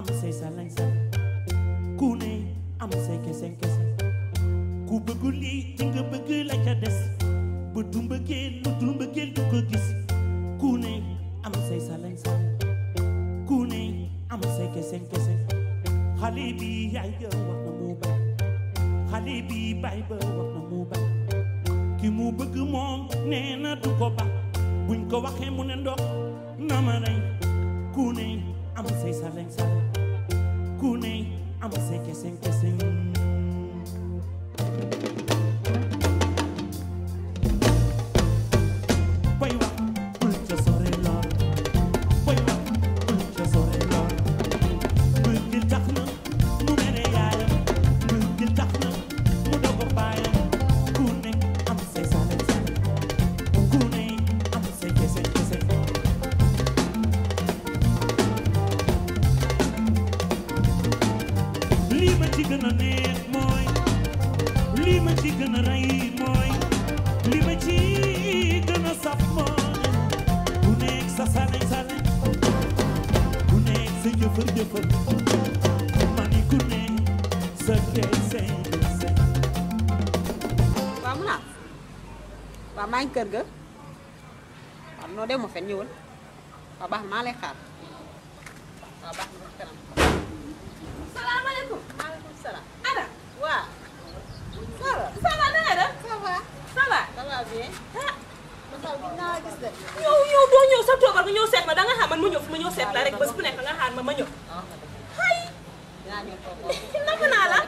am say salañ sa ku ne am say kese kese ku bëgg lii di nga bëgg la ca des bu du mbëggeel lu dul mbëggeel du ko gis ku ne am say salañ sa ku ne am say kese kese xale bi yaay ba wax na mu bañ xale bi baay ba wax na mu bañ ki mu bëgg moom nee na du ko ba buñ ko waxee mu ne ndox na ma rey ku ne am say salañ sa ku ne am say kese kese boy wax bul ca sore lool boy wax bul ca sore lool mbëggeel tax na mu mere yaayam mbëggeel tax na mu dogo baayam ku ne am say salañ sa ku ne am say kese kese lii ma ci gën a neex mooy lii ma ci gën a rey mooy lii ma ci gën a saf mooy ku nekk sa salañ salañ ku nekk sa jëfër jëfër ma ni ku nekk sa kese kese. waaw mu naa waaw maa ngi kër ga waaw noo dem ma fen ñëwal waaw baax maa lay xaar waaw baax na kanam. salaamaaleykum. maaleykum salaam. Ada. waaw. ça va. ça va na nga def. ça va. ça va. ça va bien. ah. man daal gis naa la gis de. yow doo ñëw sa toogal nga ñëw seet ma danga xam man ma ñëw fi ma ñëw seet la rek bés bu nekk nga xaar ma ñëw. xay. dinaa ñëw toog namm naa la.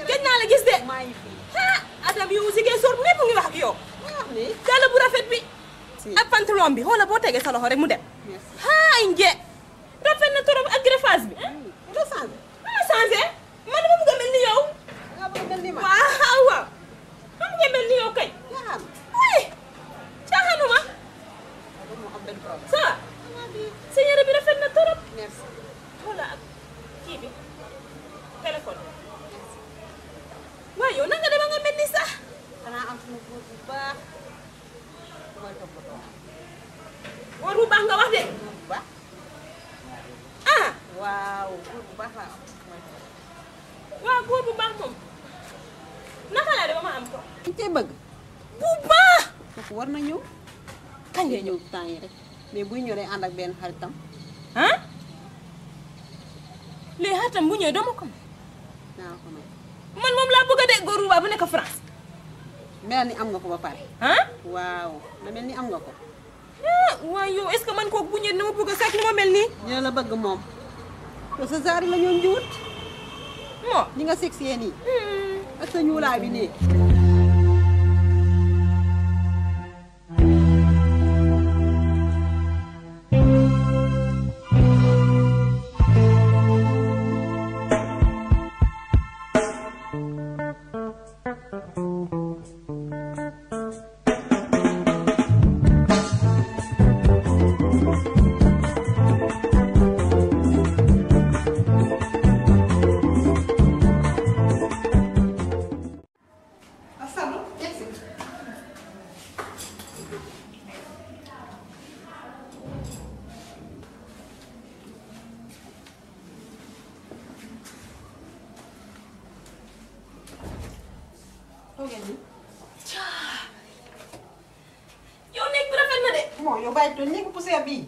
gëj naa la gis de. maa ngi fi. ah Adam yow si ngeen sor ñépp ngi wax ak yow. wax ni. gàll bu rafet bi. ak pantalon bi xoola boo tegee sa loxo rek mu dem. xaay nje. rafet na trop ak greffage bi. nga changé. ma changé man dama bëgg a mel ni yow. nga bëgg mel ni ma. waaw waaw. xam nga mel ni yow kay. caaxaan. oui. caaxaanuma. du mu am benn problème. ça va. sa yére bi rafet na trop. merci. xoola ak kii bi téléphone bi. waaye yow nanga dema nga mel ni sax. xanaa am suñu góor bu baax. mooy toppatoo. góor bu baax nga wax de. góor bu baax. ah. waaw góor bu baax laa am. mooy waaw góor bu baax moom naka laa de ba ma am ko. dañ cee bëgg. bu baax. kooku war na ñëw. kañ ngay ñëw temps yi rek mais buy ñëw day ànd ak benn xaritam. ah. léegi xaritam bu ñëwee dama ko may. naa ko may. man moom laa bëgg a de góor bu baax bu nekk France. mel ni am nga ko ba pare. ah. waaw na mel ni am nga ko. ah waaye yow est-ce que man kooku bu ñëwee ni ma bëgg a fekk ni ma mel nii. dina la bëgg moom. te sa zaari la ñoon njiwut. moo. ni nga sexy nii. ak sa ñuulaay bi nii. yow nekk bi rafet na de. moo yow bàyyi toon néegu poussière bii.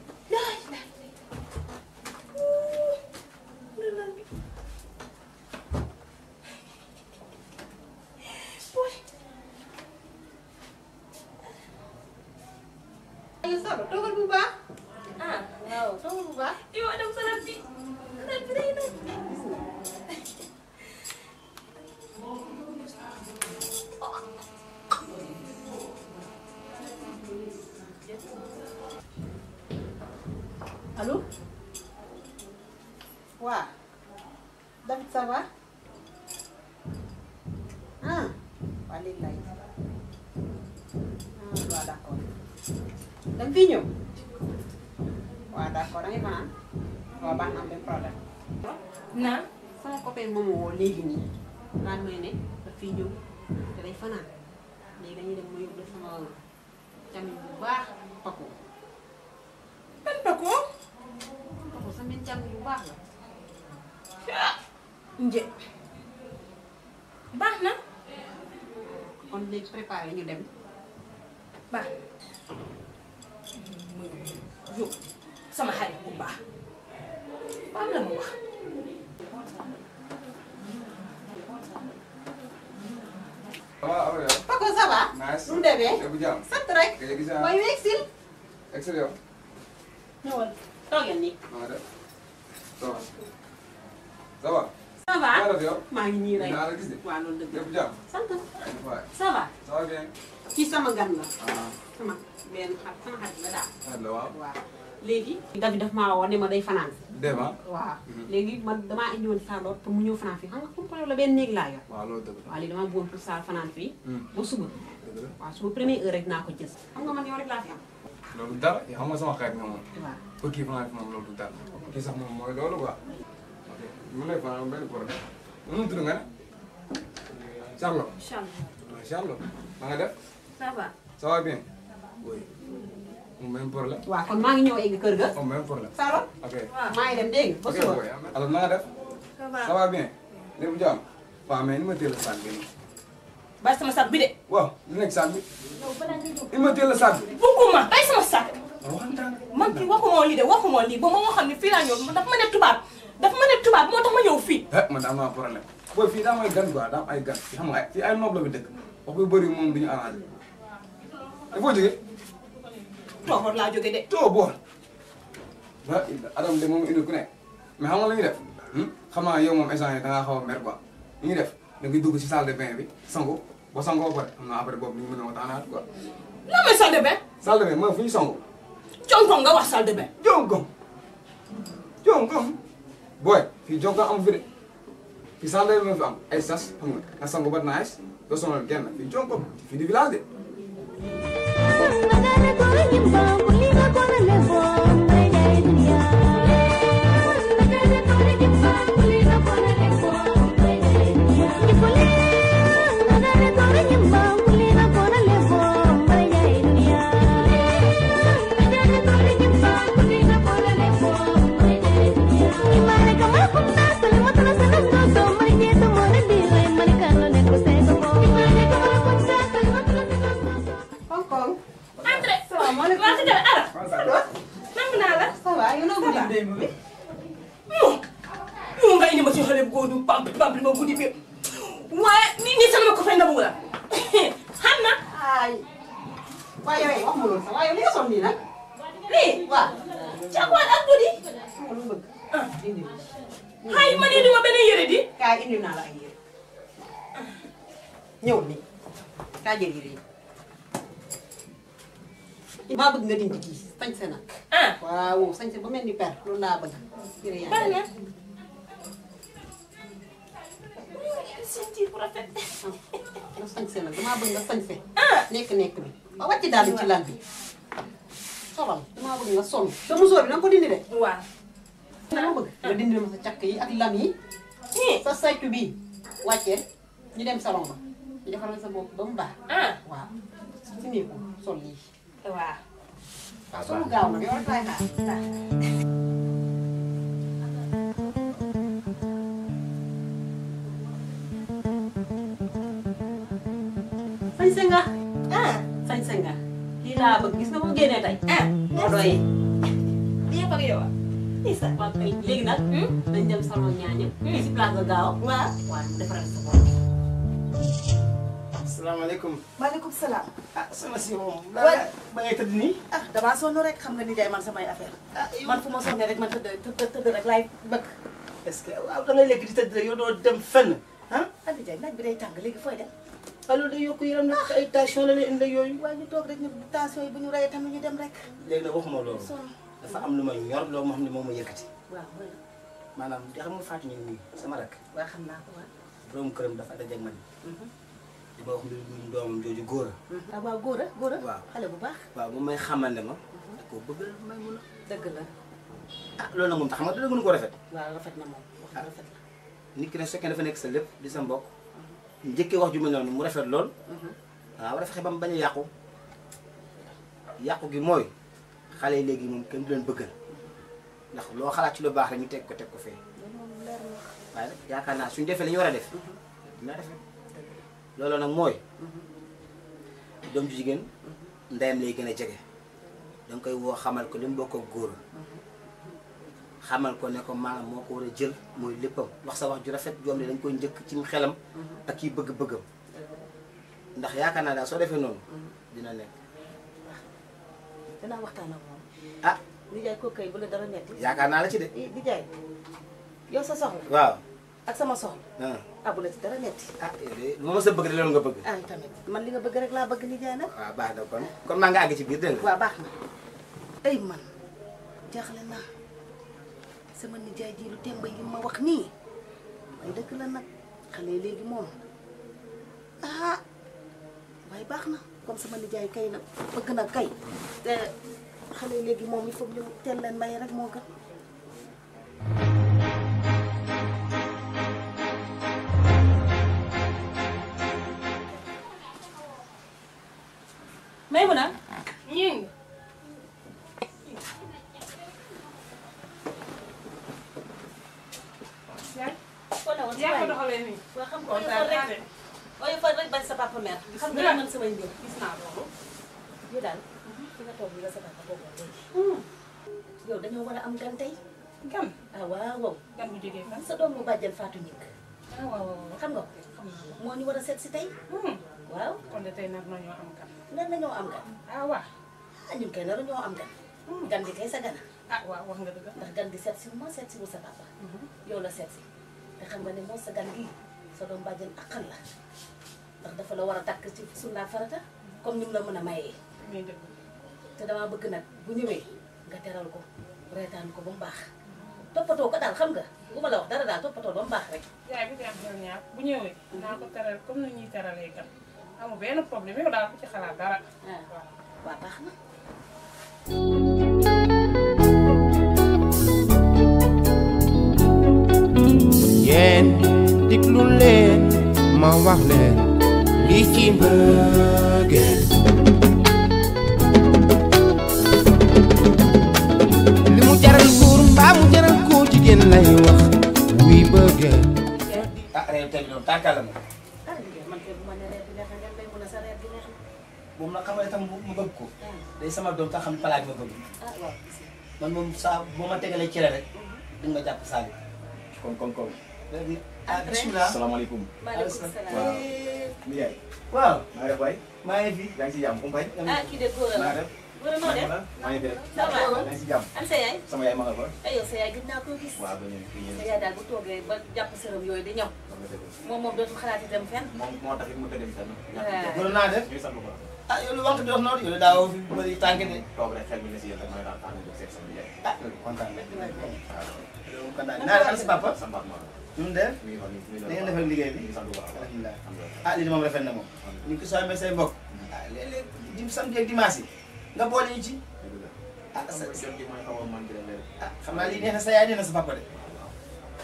yow Saba toogal bu baax. ah waaw toogal bu baax. yow Adam sa rab bi day na. Allô? Ouais. David, ça va? Ah, allez là. Ah, ouais, d'accord. Da nga fi ñëw? waaw d'accord da ngay fanaan? waaw baax na am benn problème. naa. sama copain moom woo léegi nii. naan may ne daf fiy ñëw te day fanaan léegi dañuy dem ma yóbbu sama càmmiñ bu baax Paco. ban Paco. Paco sama càmmiñ bu baax la. nje baax na kon léegi préparé ñu dem baax yow sama xarit bu baax baax la ma wax Pako ça va Nice. nu mu demee Lépp jàmm. sant rek Kaya gis naa. mooy wegsil Excellent. ñëwal toogeel nii Maa def. Ça va. Ça va. ça va Maa def yow. maa ngi nii rek Naa la gis de. waaw loolu dëgg Lépp la jàmm. sant Waay. ça va Ça va bien. kii sama gan la Ah. sama benn sama xarit la daal Xarit la waaw. waaw léegi David daf maa woo ne ma day fanaan Dem ah. waaw léegi man damaa indi woon Charlotte pour mu ñëw fanaan fii xam nga comme la benn néeg laa yor Waaw loolu dëgg la. waaw léegi damaa bëggoon pour Sarr fanaan fii ba suba Dëgg la. waaw suba première heure rek naa ko jël xam nga man yow rek laa fi am Loolu dara. Yow xam nga sama xarit nga moom. waaw Pour kii fanaan fi moom loolu du dara. Kii sax moom mooy loolu quoi. Ok. Mu lay fanaan benn problème. Nu mu tudd nga ne? Charlotte. Inch'Allah Ouais, Charlotte. Na nga def? ça va Ça va bien? Oui. Mu même problème. waaw kon maa ngi ñëw egg kër ga Au même problème. Charlotte Ok. maa ngi dem dégg nga ba Ok suba boy. Alors na nga def? ça va Ça va bien. Lépp jàmm. Waaw mais ni ma teel a saag bi nii. bàyyi sama sac bi de waaw li nekk saag bi. ni ma teel a saag bi. bugguma bàyyi sama sac waxantaan. man kii waxuma lii de waxuma lii ba ma xam ne fii laa ñëw dafa ma ne tubaab moo tax ma ñëw fii man daa am naa problème. booy fii daa am ay gan quoi daa am ay gan. xam nga fii ay noob la bi dëkk. wax yu bëri moom du ñu arrangé. il faut jógee. toogoor laa jóge de too bool. ah Adam de moom indi ku nekk. mais xam nga lu ñuy def. xam naa yow moom instant yii da ngaa xaw a mer quoi. li ñuy def da ngay dugg si salle de bain bi sangu ba sangoo ba pare xam naa après boobu ni ñu mën a waxtaanaat quoi. lan mooy salle de bain salle de bain mooy fu ñu sangu. jonkon nga wax salle de bain Jonkon jonkon booy fii jonkon amu fi de fii salle de bain fi am ay sas xam nga sangu ba nice doo sonal kenn fii jonkon fii di village de. waaye ni sama ko fay ndabu la xam na ay waaye yow wax ma loolu sax waaye yow li nga sol nii nag lii waaw cakwaat ak guddi xam nga lu bëgg indi xay ma nii duma benn yére di kaay indi naa la ay yére ñëw nii kaa jël yére yi maa bëgg nga dindi kii sañse nag waaw sañse ba mel ni per loolu laa bëgg yére yaa bari na senti bu rafet nga sañse nag damaa bëgg nga sañse nekk bi ba wàcc daal ci lal bi solal damaa bëgg nga sol sa musóor bi na nga ko dindi de waaw dama bëgg nga dindi ma sa càkk yi ak lam yi sa saytu bii wàccee ñu dem salon ba ñu defaral sa bopp ba mu baax waaw si néeg ko sol lii waaw waaw solu gaaw nag yow rek laay xaar sañse nga sañse nga lii laa bëgg gis nga bu génnee tey moo doyee yëpp ak yow isa waaw kay léegi nag dañ dem salon ñaañu si place de gaaw waaw waaw mu defaral sa bopp asalaamaaleykum. maaleykum salaam. ah sama si moom. waay ba ngay tëdd nii. ah damaa sonn rek xam nga ni jaay man samay affaire man fu ma sonnee rek man tëdd rek laay bëgg. est-ce que waaw da ngay lekk di tëdd rek yow doo dem fenn ah. Adi Jaay naaj bi day tàng léegi fooy dem. alors day yokk yaram nag ay tension la lay indi yooyu. waaye ñu toog rek ñu tension yi bu ñu rayee tamit ñu dem rek. léegi nag waxuma loolu. sonn dafa am lu ma ñor loo ma xam ne moom ma yëkkati. waaw waaw maanaam di xam nga Fatou ñu nii sama rak. waaw xam naa ko waaw. borom këram dafa dajeeg man. di ma wax mbirum doomam jooju góor a. ah waaw góor a góor a. waaw xale bu baax. waaw bu may xamal ne ma. da koo bëgg may mun a. dëgg la. ah loolu nag moom tax xam nga dina gën ko rafet. waaw rafet na moom wax dëgg rafet la. nit ki ne su fekkee dafa nekk sa lépp di sa mbokk. njëkkee wax ju mel noonu mu rafet lool. waaw war a fexe ba mu bañ a yàqu. yàqu gi mooy xale yi léegi moom kenn du leen bëggal ndax loo xalaat ci lu baax rek ñu teg ko fee. loolu moom leer na. waaye nag yaakaar naa suñu defee li ñu war a def dinaa def loolu nag mooy doom ju jigéen ndeyam lay gën a jege danga koy woo xamal ko li mu bokk ak góor xamal ko ne ko maanaam moo ko war a jël mooy léppam wax sa wax ju rafet joom ne dañ koy njëkk ci xelam ak kii bëgg-bëggam ndax yaakaar naa daal soo defee noonu dina nekk dinaa waxtaan ak moom. ah nijaay kooku kay bu la dara netti. yaakaar naa la ci de nijaay yow sa soxla. waaw ak sama soxla. bu la ci dara netti. yow de lu ma sa bëgg de loolu nga bëgg tamit man li nga bëgg rek laa bëgg nijaay nag. waaw baax na kon maa nga àgg ci biir dégg nga waaw baax na ay man jaaxle naa sama nijaay ji lu temba yi ma wax nii may dëkk la nag xale yi léegi moom waaye baax na comme sama nijaay kay nag bëgg na kay te xale yi léegi moom il faut ñu teel leen may rek moo gën. Maymuna ñing yaa ko doxalee nii. waaw xam nga ooy fa rek bañ sa papa mère. xam nga man samay mbir gis naa loolu. yow daal fi nga toog bi nga sa papa boobu léegi. yow dañoo war a am gan tey. gan waaw. gan bu jógee fan. sa doomu bàjjen Fatou Ngingue. waaw xam nga ko. moo ñu war a seet si tey. waaw. kon de tey nar nañoo am gan. nar nañoo am gan. waaw. ñun kay nar nañoo am gan. gan gi kay sa gana. waaw wax nga dëgg. ndax gan gi seet si moo seet si wu sa papa. yow la seet si. te xam nga ne moo sa gan gii sa doom bàjjen akal la ndax dafa la war a takk ci sunna farata comme ni mu la mën a mayee. te damaa bëgg nag bu ñëwee nga teral ko reetaan ko ba mu baax toppatoo ko daal xam nga bu ma la wax dara daal toppatoo ba mu baax rek. yaay bi am xel ñaar bu ñëwee naa ko teral comme ni ñuy teralee gan amul benn problème yow daal bu ci xalaat dara. waaw baax na. yéen diglu leen ma wax leen li ci mbëggeel li mu jaral góor mbaa mu jaral ko jigéen lay wax wuy bëggeel réew tey doon tànkal la moom man kay bu ma nee reer bi neex na ngeen may mun a sa reer bi neex na. moom nag xam nga itam mu bëgg ko day sama doom tax xam palaaj ma bëgg waaw. man moom saa boo ma tegalee cere rek di nga jàpp saa bi kon léegi bismillah salaamaaleykum. maaleykum salaam. waaw. Ndiaye. waaw maa ngi def waay. maa ngi fi yaa ngi si jàmm Umpay. kii de góor maa la. ngi def. góor noo def. maa ngi def. ça va. yaa ngi si jàmm. am sa yaay. sama yaay ma nga fa. yow sa yaay gis naa koo gis. waaw ba ñëw fii sa yaay daal bu toogee ba jàpp sërëm yooyu di ñëw. moom dootul xalaati dem fenn. moom moo tax it mu tëddee fenn. gën naa def ñuy sant bu baax. yow lu wax di wax noonu yow daaw fi bëri tànk de toog rek xel mi ne si yéen rek mooy daal tànn jóg seet sama yaay. kontaan na waaw. kontaan naa la si papa sa mbaax ma. ñun de mi ngi xool ni da ngeen defal liggéey bi mi ngi sant bu baax. alhamdulilah lii de moom rafet na moom ñu ko soo amee say mbokk léeg-léeg di samedi ak dimanche yi nga boole ñu ci sa jot gi mooy xaw a manqué leen xam naa lii neex na sa yaay neex na sa papa de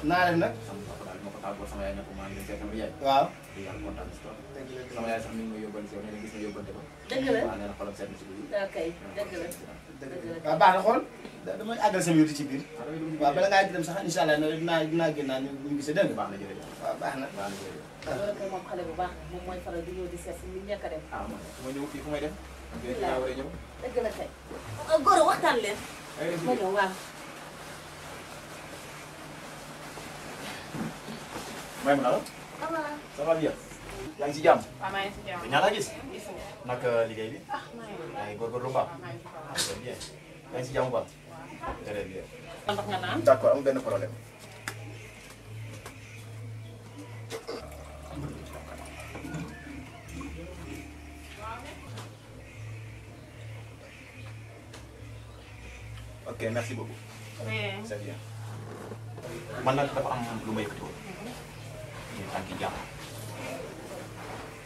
naa def nag sama papa daal ma ko tàggoo sama yaay ne ko maa ngi leen seet sama yaay. waaw di yàlla kontaan si tool. sama yaay sax mi ngi may yóbbal si yow nee na gis na yóbbante ba. dëgg la waaw nee na xolam seet na si biir. ok dëgg la. waaw baax na xool damay àggal sama yóotu ci biir waaw bala ngaa dem sax incha allah dinaa génn naa ñu gisee dégg nga baax na jërëjëf. waaw baax na baax na jërëjëf. loolu kay moom xale bu baax la moom mooy faral di ñëw di seet si li nekk a dem. ah man fu ma ñëw fii fu may dem. fii laa war a ñëw. dëgg la kay. góor waxtaan leen. ma ñëw waaw. may mu na la. ça va bien. yaa ngi si jàmm. waaw maa ngi si jàmm. ñaa laa gis. gis nga. naka liggéey bi. yaa ngi góorgóorlu baax. très bien. yaa ngi si jàmm baax. très bien. ndox nga naan. d'accord amul benn problème. ok merci beaucoup. c'est bien. man nag dafa am lu ma yëkkati woon. ñu tànki jàmm.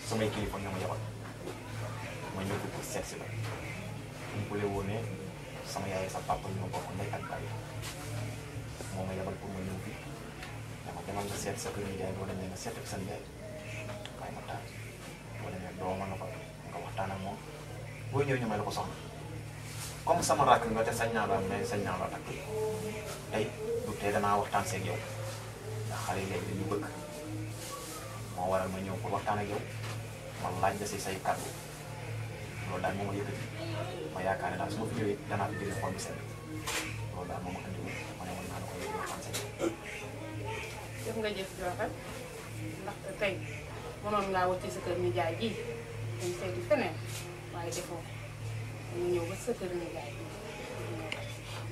samay kilifa ñoo ma yabal. ma ñëw ko seet si la. ñu ko woon ne sama yaay sa papa ñoo bokk ndey ak baay. moo ma yabal pour ma ñëw fii. dama demal nga seet sa kër yi jaay boo demee nga seet ak seen yaay. waaye ma taal. boo demee doo ma nga fa nga waxtaan ak moom. boo ñëwee ñu may la ko soxla. comme sama rakk nga te sañ naa la mais sañ naa la takk tey du tee danaa waxtaan seeg yow ndax xale yi léegi dañu bëgg moo waral ma ñëw pour waxtaan ak yow ma laaj la si say kàddu loolu daal moo ma yëkkati ma yaakaar ne daal su ma fi ñëwee danaa fi jëlee xol bu sedd loolu daal moo ma andi ma ne woon naa la ko yëg waxtaan si def nga jëf ju rafet ndaxte tey mënoon ngaa wacc sa kër nijaay ji dañ seeti feneen waaye defoo ñu ñëw ba sa kër nijaay ji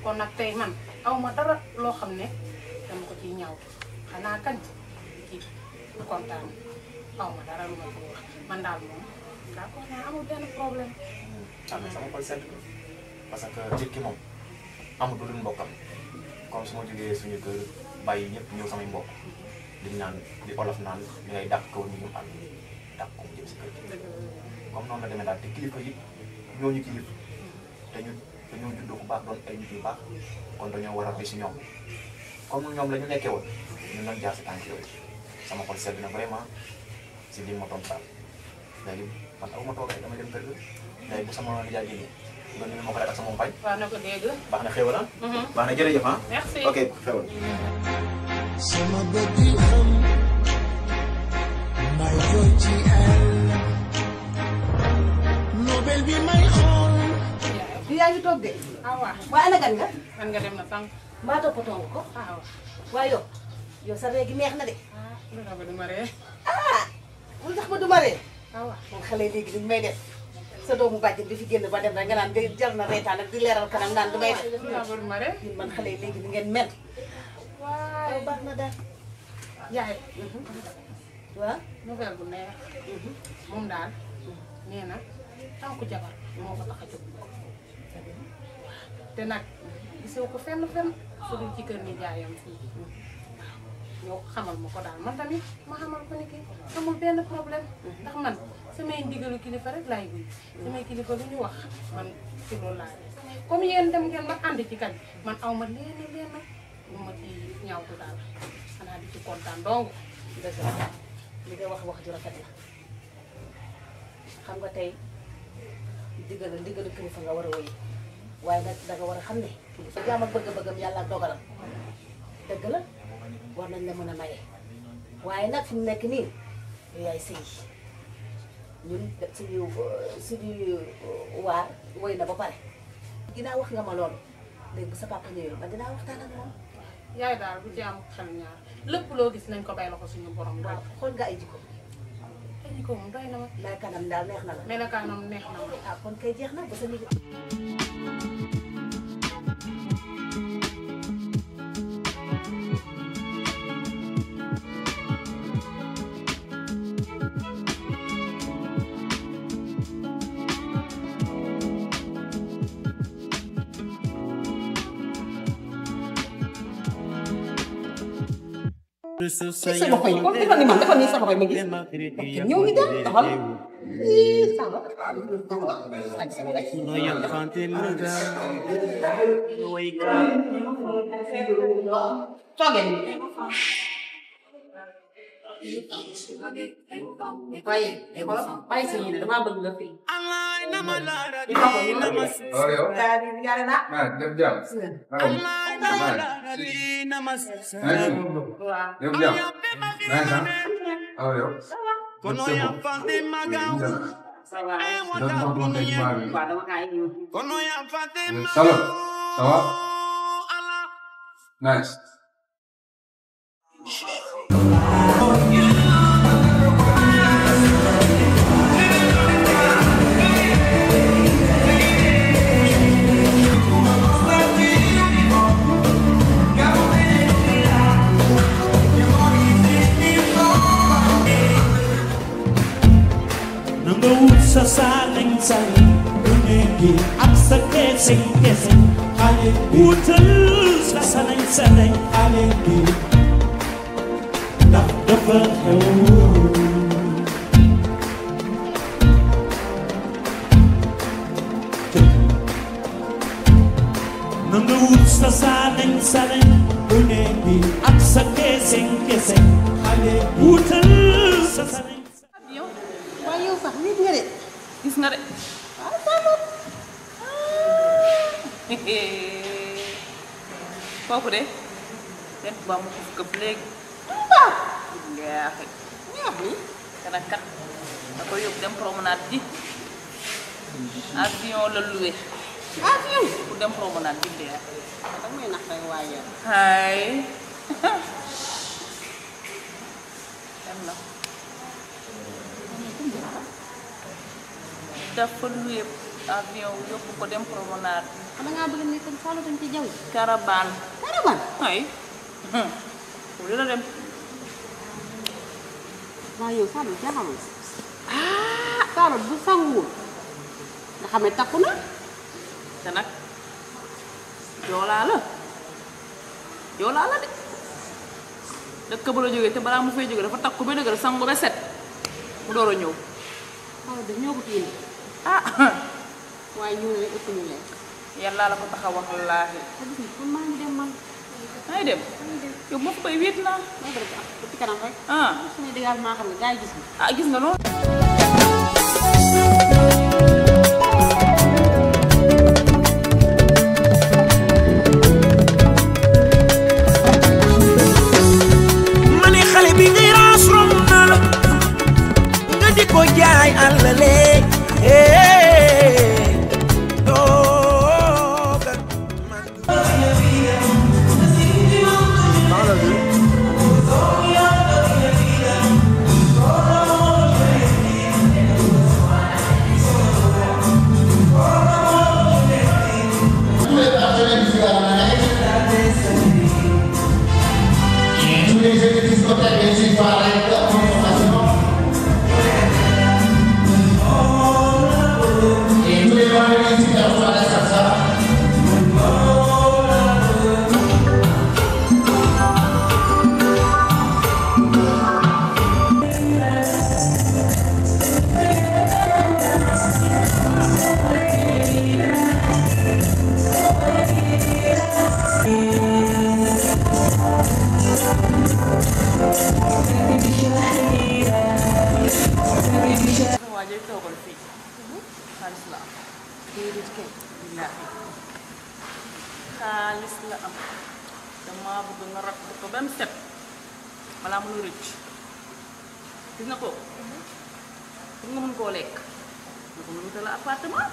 kon nag tey man aw ma dara loo xam ne dama ko ciy ñaaw xanaa kañ ci kontaan aw ma dara lu ma ko wax man daal moom d'accord naa amul benn problème. am na sama xol sedd parce que nit ki moom amul lu dul mbokkam comme su ma jógee suñu kër bàyyi ñëpp ñëw samay mbokk liñ naan di olof naan li ngay dàq kaw ñu am dàq ko mu jëm si kër gi comme noonu la demee daal te kilifa yi ñooñu kilif te ñu dañoo judd bu baax doon ay nit yu baax kon dañoo war a bi si ñoom comme ñoom la ñu nekkee woon ñun nag jaar si tànk yooyu sama xol sedd na vraiment si li ma doon taal léegi man aw ma toog rek dama dem kër ga léegi bu sama nijaay gi nga nuyu ma ko rek ak sama mpañ. waaw na ko dégg. baax na xéwal ah. baax na jërëjëf ah. merci ok xéwal. sama bëgg xam may jooy ci el Nobel bi may xool. yaa ngi toog de. ah waaw waaye ana gan nga. man nga dem na sànq. maa toppatoo nga ko. ah waaw. waaye yow sa réegi neex na de. ah lu tax ba du ma ree. ah lu tax ba du ma ree. ah waaw man xale léegi dañ may def sa doomu bàjjen bi fi génn ba dem rek nga naan de jar na reetaan ak di leeral kanam naan du may def. lu tax ba du ma ree. ñun man xale léegi ni ngeen mel. waaye baax na daal. yaay. waaw. nouvelle bu neex. moom daal nee na tànku jabar moo ko tax a jóg. te nag gisoo ko fenn su dul ci kër ni jaayam fii ñoo xamal ma ko daal man tamit ma xamal ko ni ki amul benn problème ndax man samay ndigalu kilifa rek laay guy samay kilifa lu ñu wax man ci loolu laa def comme yéen dem ngeen ba ànd ci kan man aw ma leen lu ma ci ñaawtu daal xanaa di ci kontaan donc dëgg la li nga wax ju rafet la xam nga tey ndigalu kilifa nga war a wéy waaye nag danga war a xam ne kilifa jaam ak bëgg-bëggam yàlla ak dogalam dëgg la war nañ la mën a maye waaye nag fi mu nekk nii yow yaay sëy ñun suñu waar woy na ba pare ginnaaw wax nga ma loolu léegi bu sa papa ñëwee man dinaa waxtaan ak moom. yaay daal bu ci am xel ñaar lépp loo gis nañ ko bay la ko suñu borom. waaw xool nga ay jikko. ay jikko moom doy na ma. melokaanam daal neex na la. melokaanam neex na ma. ah kon kay jeex na ba sa nit. sa loxo yi comme defal ni man defal ni sa loxo yi ma ngi ñëw ngi dem doxal bàyyi sa yéene damaa bëgg nga fi Nice. sa saling saling bunegi ak sa keseng keseng ale wutal sa saling saling ale gi ndax dafa xew nanga wut sa saling saling bunegi ak sa keseng keseng ale wutal sa saling waaye yow sax nit nga de gis nga de ah sama kooku de def ba mu ko këpp léegi yaa xëy wax ni kana kat da ko yóbbu dem promenade ji avion la loué avion pour dem promenade ji dee da may nax rek waaye hay dem na dafa loué avion yóbbu ko dem promenade da ngaa bëgg ne kon Fallou tam ci jaww caravane ay pour dina dem waaye yow Fallou jaaxamal Fallou bu sanguwul nga xam ne takku na te nag joolaa la de dëkk ba la jógee te balaa mu fay jóge dafa takku ba dëgg sangu ba set mu door a ñëw Fallou de ñoo ko fi indi waaye ñu ne ëpp ñu leen yàlla la ko tax a wax wallaahi kon maa ngi dem man ay dem yow moo ko bay wéet naa maa ngi def ci kanam rek suñuy dégagement xam ne gars yi gis nga gis nga noonu mani xale bi ngay raas romb na la nga di ko jaay àllale xaalis la am dama bëgg nga ratt ko ba mu set balaa mu rëcc gis nga ko pour nga mën koo lekk nga ko mën wutal appartement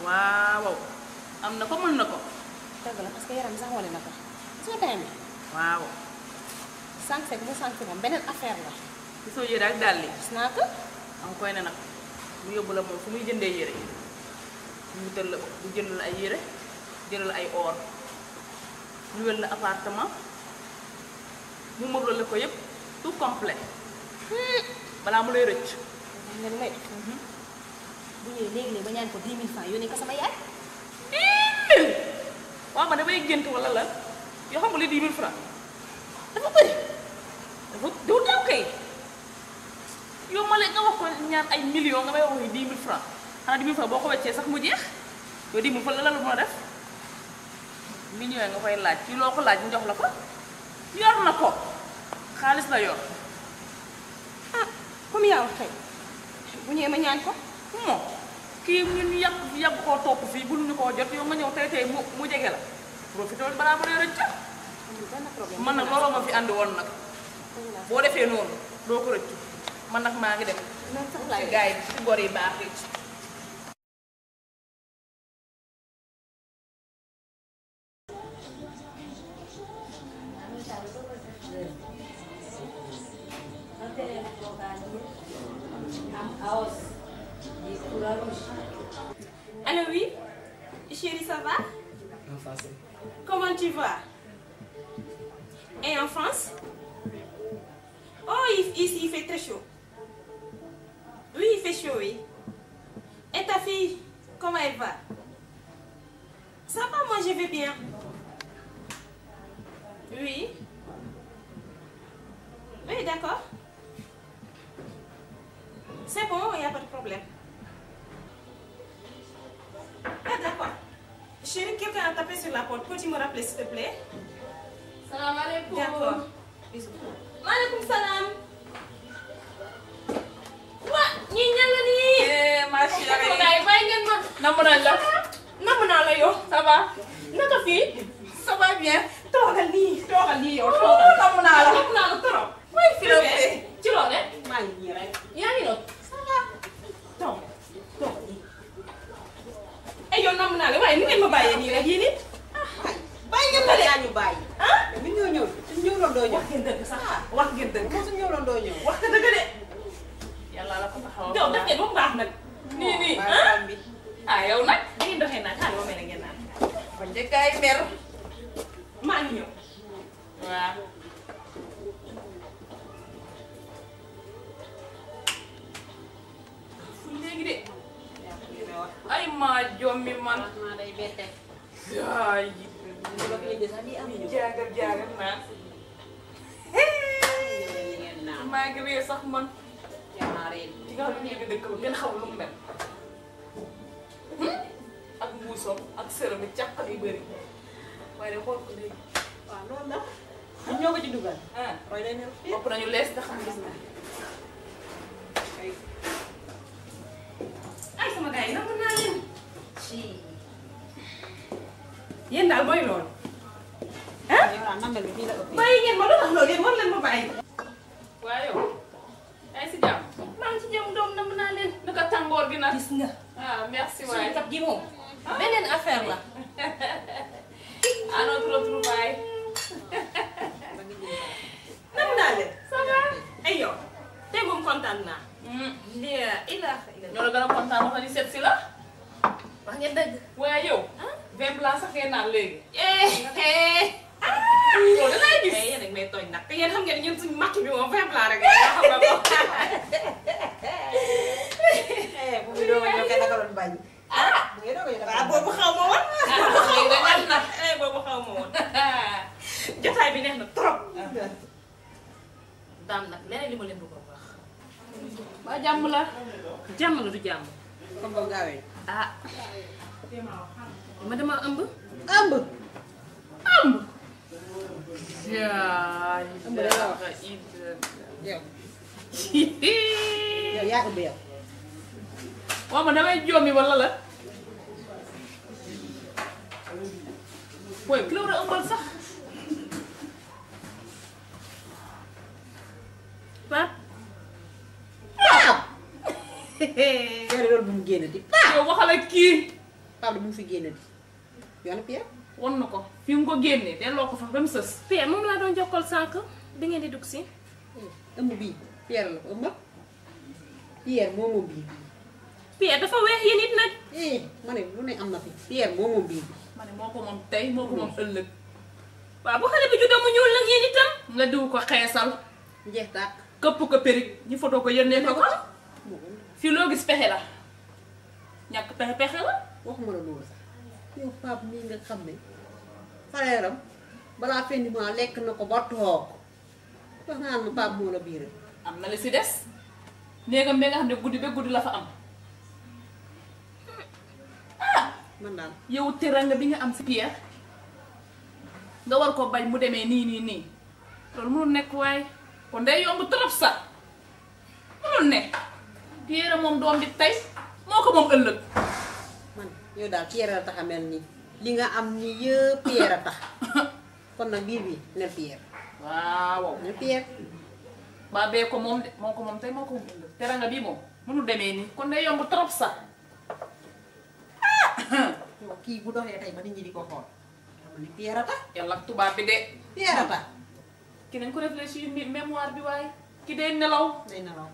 waaw am na ko mën na ko dëgg la parce que yaram sax wane na ko soo tayee waaw sànq bu sànq moom beneen affaire la gisoo yére ak dàll yi gis naa ko am koy ne nag mu yóbbu la moom fu muy jëndee yére mu wutal la bu jëndal ay yére jëndal ay or luwel la appartement mu mëral la ko yëpp tout complet balaa mu lay rëcc nga lu may def bu ñëwee léegi-léegi ba ñaan ko 10 000 francs yónnee ko sama yaay 10 000 waaw man damay gént wala lan yoo xam nga li 10 000 francs dafa bëri dafa du daw kay yow ma leen nga wax ko ñaan ay millions nga may wax 10 000 francs xanaa 10 000 francs boo ko weccee sax mu jeex yow 10 000 francs la mën a def li ñëwee nga koy laaj ci loo ko laaj ñu jox la ko yor na ko xaalis la yor comme yaa wax tey bu ñëwee ma ñaan ko moom kii ñun yàgg koo topp fii bu ñu koo jot yow nga ñëw tey mu jege la profité balaa ma lay rëcc man nag looloo ma fi àndi woon nag boo defee noonu doo ko rëcc man nag maa ngi dem ci gars yi ci gor yi baax yi Allô, oui? Chérie, ça va? En français. Comment tu vas? Et en France? Oh, ici, il fait très chaud. Oui, il fait chaud, oui. Et ta fille, comment elle va? Ça va, moi, je vais bien. Oui. Oui, d'accord. C'est bon, il n'y a pas de problème. Ah, d'accord. Chérie, quelqu'un a tapé sur la porte. Peux-tu me rappeler, s'il te plaît? Salam alaikum. D'accord. Bisous. Maaleykum salaam. Waa ñii ñan la nii. Ma chérie. Bàyyi ngeen ma. Namm naa la. Namm naa la yow. Ça va? Naka fii? Ça va bien. toogal nii yow toogal. namm naa la. namm naa la trop. mooy fi la ci loo ne. maa ngi nii rek. yaa ngi noonu. ça va. toog toog nii. ay yow namm naa la waaye ni ngeen ma bàyyee nii rek yéen it. bàyyi ngeen ma de yaa ñu bàyyi. ah ñun ñoo ñëw suñu ñëwloon doo ñëw. wax ngeen dëgg sax wax ngeen dëgg. moom suñu ñëwloon doo ñëw. wax nga dëgg de. yàlla la ko taxawal. yow def ngeen ba mu baax nag. nii ah bi. ah yow nag da ngeen doxee naan xaaral ma mel ne ngeen naan. ba njëkkaay mer. maa ngi ñëw. waaw. fu léegi de. yaa ko li may wax. ay maa jommi man. wax naa day bette. ay. ñu ko fi indi sax lii amuñu ko. jaagar naa. li ngeen naan. maa ngi ree sax man. yaa naa reen. ci nga xam ne ñu ngi dëkk ba kenn xamul lu mu mel. ak mbuusoom ak sërëm bi càq yu bëri. waaye de xool ko léegi. waaw loolu la. ñun ñoo ko ci dugal. ah roy leen ne. bopp nañu lees nga xam gis naa. ay sama gars yi nangu naa leen. ci yéen daal mooy loolu. ah yow daal nambal bi fii la ëppee. bàyyi ngeen ma lu tax loolu yéen war leen ma bàyyi. waaye yow. yaa si jàmm. maa ngi ci jëm doom nangu naa leen. naka tàngoor gi nag. gis nga. ah merci suñu waay. kap gi moom. beneen affaire la. à notre retrouvaille. nangu naa leen. ça va. ay yow. tey moom kontaan naa. lii ñoo la gën a kontaan wax nañu seet si la. wax ngeen dëgg. waaye yow. vin blanc sax ngeen naan léegi. loolu da ngay gis. yéen a ngi may tooñ nag te yéen xam ngeen ne ñun suñu makk bi moom vin blanc rek la xam nga ko. bu muy doog a ñëw kenn naka doon bañ. bu ngay doog a ñëw waaw boobu xaw ma woon. léegi da ñaan na. boobu xaw ma woon. jotaay bi neex na trop. daam nag leneen li ma leen bëggoon wax. ba jàmm la. jàmm la du jàmm. comme boobu gaawee. ah. ma dama ëmb. ëmb. ëmb. yaa ëmb la la wax. yow. yow yaa ëmb yow. waaw ma damay jommi wala la. booy ki la war a ëmbal sax. Pape. yow de loolu bu mu génnati. yow waxal ak kii. Pape bu mu fi génnati. yow nag Pierre. won na ko fi mu ko génnee delloo ko fa ba mu sës. Pierre moom laa doon jokkal sànq bi ngeen di dugg si. ëmb bii Pierre la ko ëmb. Pierre moo moom bii. Pierre dafa weex yéen it nag. ma ne lu ne am na fi. Pierre moo moom bii. ma ne moo ko moom tey moo ko moom ëllëg. waaw bu xale bi juddoo mu ñuul nag yéen itam. nga diw ko xeesal. jeex tàkk. këpp ko périg ñu foto ko yónnee ko ko. fii loo gis pexe la. ñàkk pexe la. waxuma la loolu sax. yow Pape mii nga xam ne. fareeram balaa fendi maa lekk na ko ba toog. wax naa ma Pape moo la biiral. am na li si des. néegam bi nga xam ne guddi ba guddi la fa am. man daal. yow teranga bi nga am si Pierre. nga war ko bañ mu demee nii. loolu mënul nekk waaye. kon day yomb trop sax. mënul nekk. Pierre moom doom bi tey moo ko moom ëllëg. man yow daal Pierre la tax a mel nii. li nga am ni yëpp Pierre a tax. kon nag biir bi ne Pierre. waaw. ne Pierre. ba bee ko moom de moo ko moom tey moo ko moom ëllëg. teranga bii moom mënul demee nii. kon day yomb trop sax. yow kii bu doxee tey ba nit ñi di ko xool. xam ni Pierre a tax. yàlla ak tubaab bi de. Pierre a tax. ki nañ ko réfléchir mémoire bi waaye. ki day nelaw. day nelaw.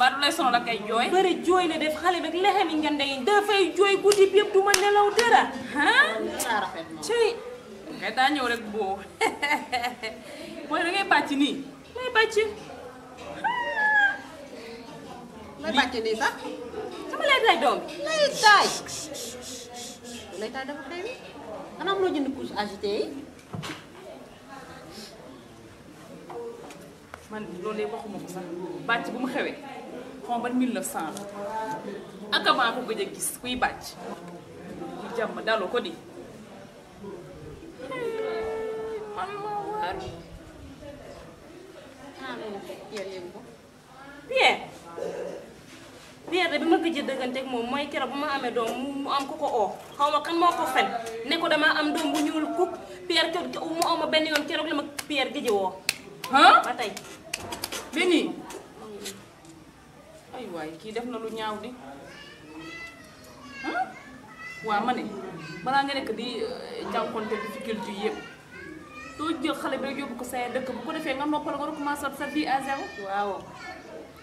ba du lay sonal ak ay jooy. bëri jooy la def xale bi lexem yi ngeen day dafay jooy guddi bi yëpp du ma nelaw dara daa rafet moom. cey ngay daa ñëw rek boo mooy da ngay bàcc nii. may bàcc lay bàcc nii sax. sama lay tay doom bi lay taay. lay taay dafa xew. xanaa am loo jënd couche agité yi. man loolu yëpp waxuma ko sax bàcc bu mu xewee xaw ma ban 1900 la ak maa ko gëj a gis kuy bàcc ku jàmm daloo ko di man maa waar Pierre yëngu ko. Pierre de bi ma gëj a dëgganteeg moom mooy keroog bu ma amee doom mu am ku ko oo xaw ma kan moo ko fen ne ko damaa am doom bu ñuul kuk Pierre mu oo ma benn yoon keroog la ma Pierre gëj a woo ba tey Béni ay waay kii def na lu ñaaw di waa ma ne balaa nga nekk di jànkonte difficulté yi yëpp doo jël xale bi rek yóbbu ko sa dëkk bu ko defee nga noppal nga recommencer sa vie à zéro. waaw.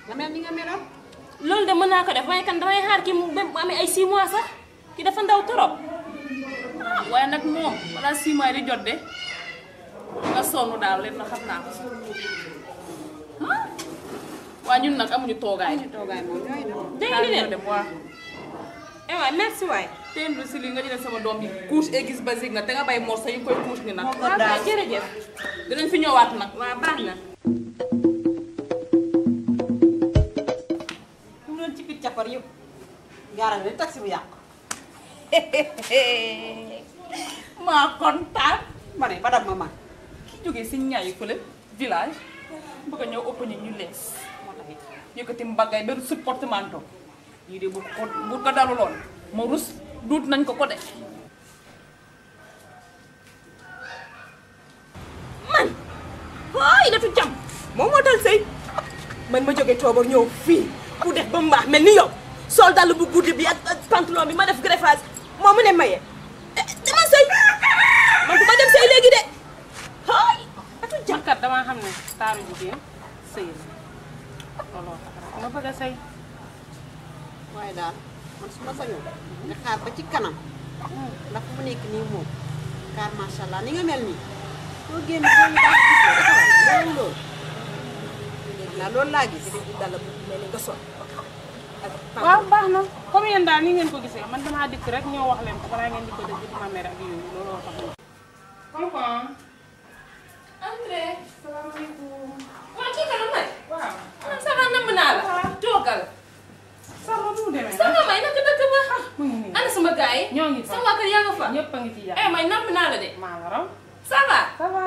nga mel ni nga meloon. loolu de mën naa ko def waaye kan damay xaar kii mu amee ay 6 mois sax ki dafa ndaw trop. waaye nag moom balaa 6 mois di jot de nga sonn daal leen na xam naa ko. waa ñun nag amuñu toogaay. toogaay moom ñooy dem. dégg nga dem waa. eh waay merci waay. teen lu si li nga jëlee sama doom bi couche aiguë basique na te nga bay morso yu koy couche ni nag. waaw kay jërëjëf. dinañ fi ñëwaat nag. waaw baax na. mu doon ci biir capar yëpp. gaaral ne taxi bu yàqu. maa kontaan. ma ne ba dab ma man. ki jógee si ñaayi fële village bëgg a ñëw ëpp nit ñu lees moo tax it. yëkkati mbagay ba sut portemanteau lii de bu ko daluloon ma rus duut nañ ko de. man ooy datu jam moom moo dal sëy man ma jógee toobar ñëw fii ku def ba mu baax mel ni yow sol dàll bu guddi bi ak pantalon bi ma def greffage moo mu ne maye dama sëy man du ma dem sëy léegi de ooy datu jam kat damaa xam ne taaru jigéen sëy looloo tax rek ma bëgg a sëy waaye daal man su ma sañoon nga xaar ba ci kanam ndax mu nekk nii moom car macha allah ni nga mel nii soo génn boo ñu daal gis la defaral loolu loolu laa gis dala bu mel ni nga sol waaw baax na comme yéen daal ni ngeen ko gisee man damaa dikk rek ñoo wax leen ko balaa ngeen di ko def di ma mere ak yooyu looloo tax tonton André salaamaaleykum waa kii kanam may waaw man ça va namm naa la toogal sarba du mu demee sama may naka dëkk ba mu ngi nii ana sama gars yi ñoo ngi fa sama waa kër yaa nga fa ñëpp a ngi ci eh jàmm may namm naa la de maa la raw ça va ça va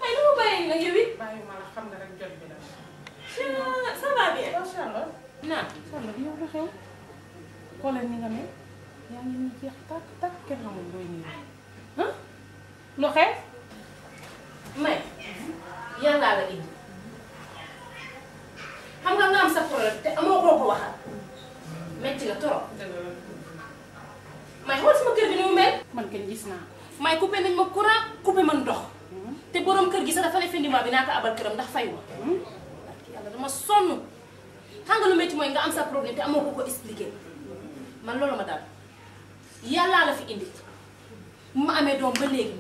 ay nu mu bàyyi nag yow it bàyyi ma la xam ne rek jot bi la ça va bien Charlotte naa Charlotte yow lu xew xoolal ni nga mel yaa ngi nii jeex tàkk tàkk kenn xamul looy nii lu xew may yàllaa la indi xam nga am sa problème te amoo koo ko waxal metti la trop may xool sama kër gi ni mu mel man kenn gis naa may coupé nañ ma courant coupé man ndox te borom kër gi sax dafa ne findiment bi naa ko abal këram ndax fay ma yàlla dama sonn xam nga lu métti mooy nga am sa problème te amoo ko ko expliqué man loolu ma daal yàllaa la fi indi bu ma amee doom ba léegi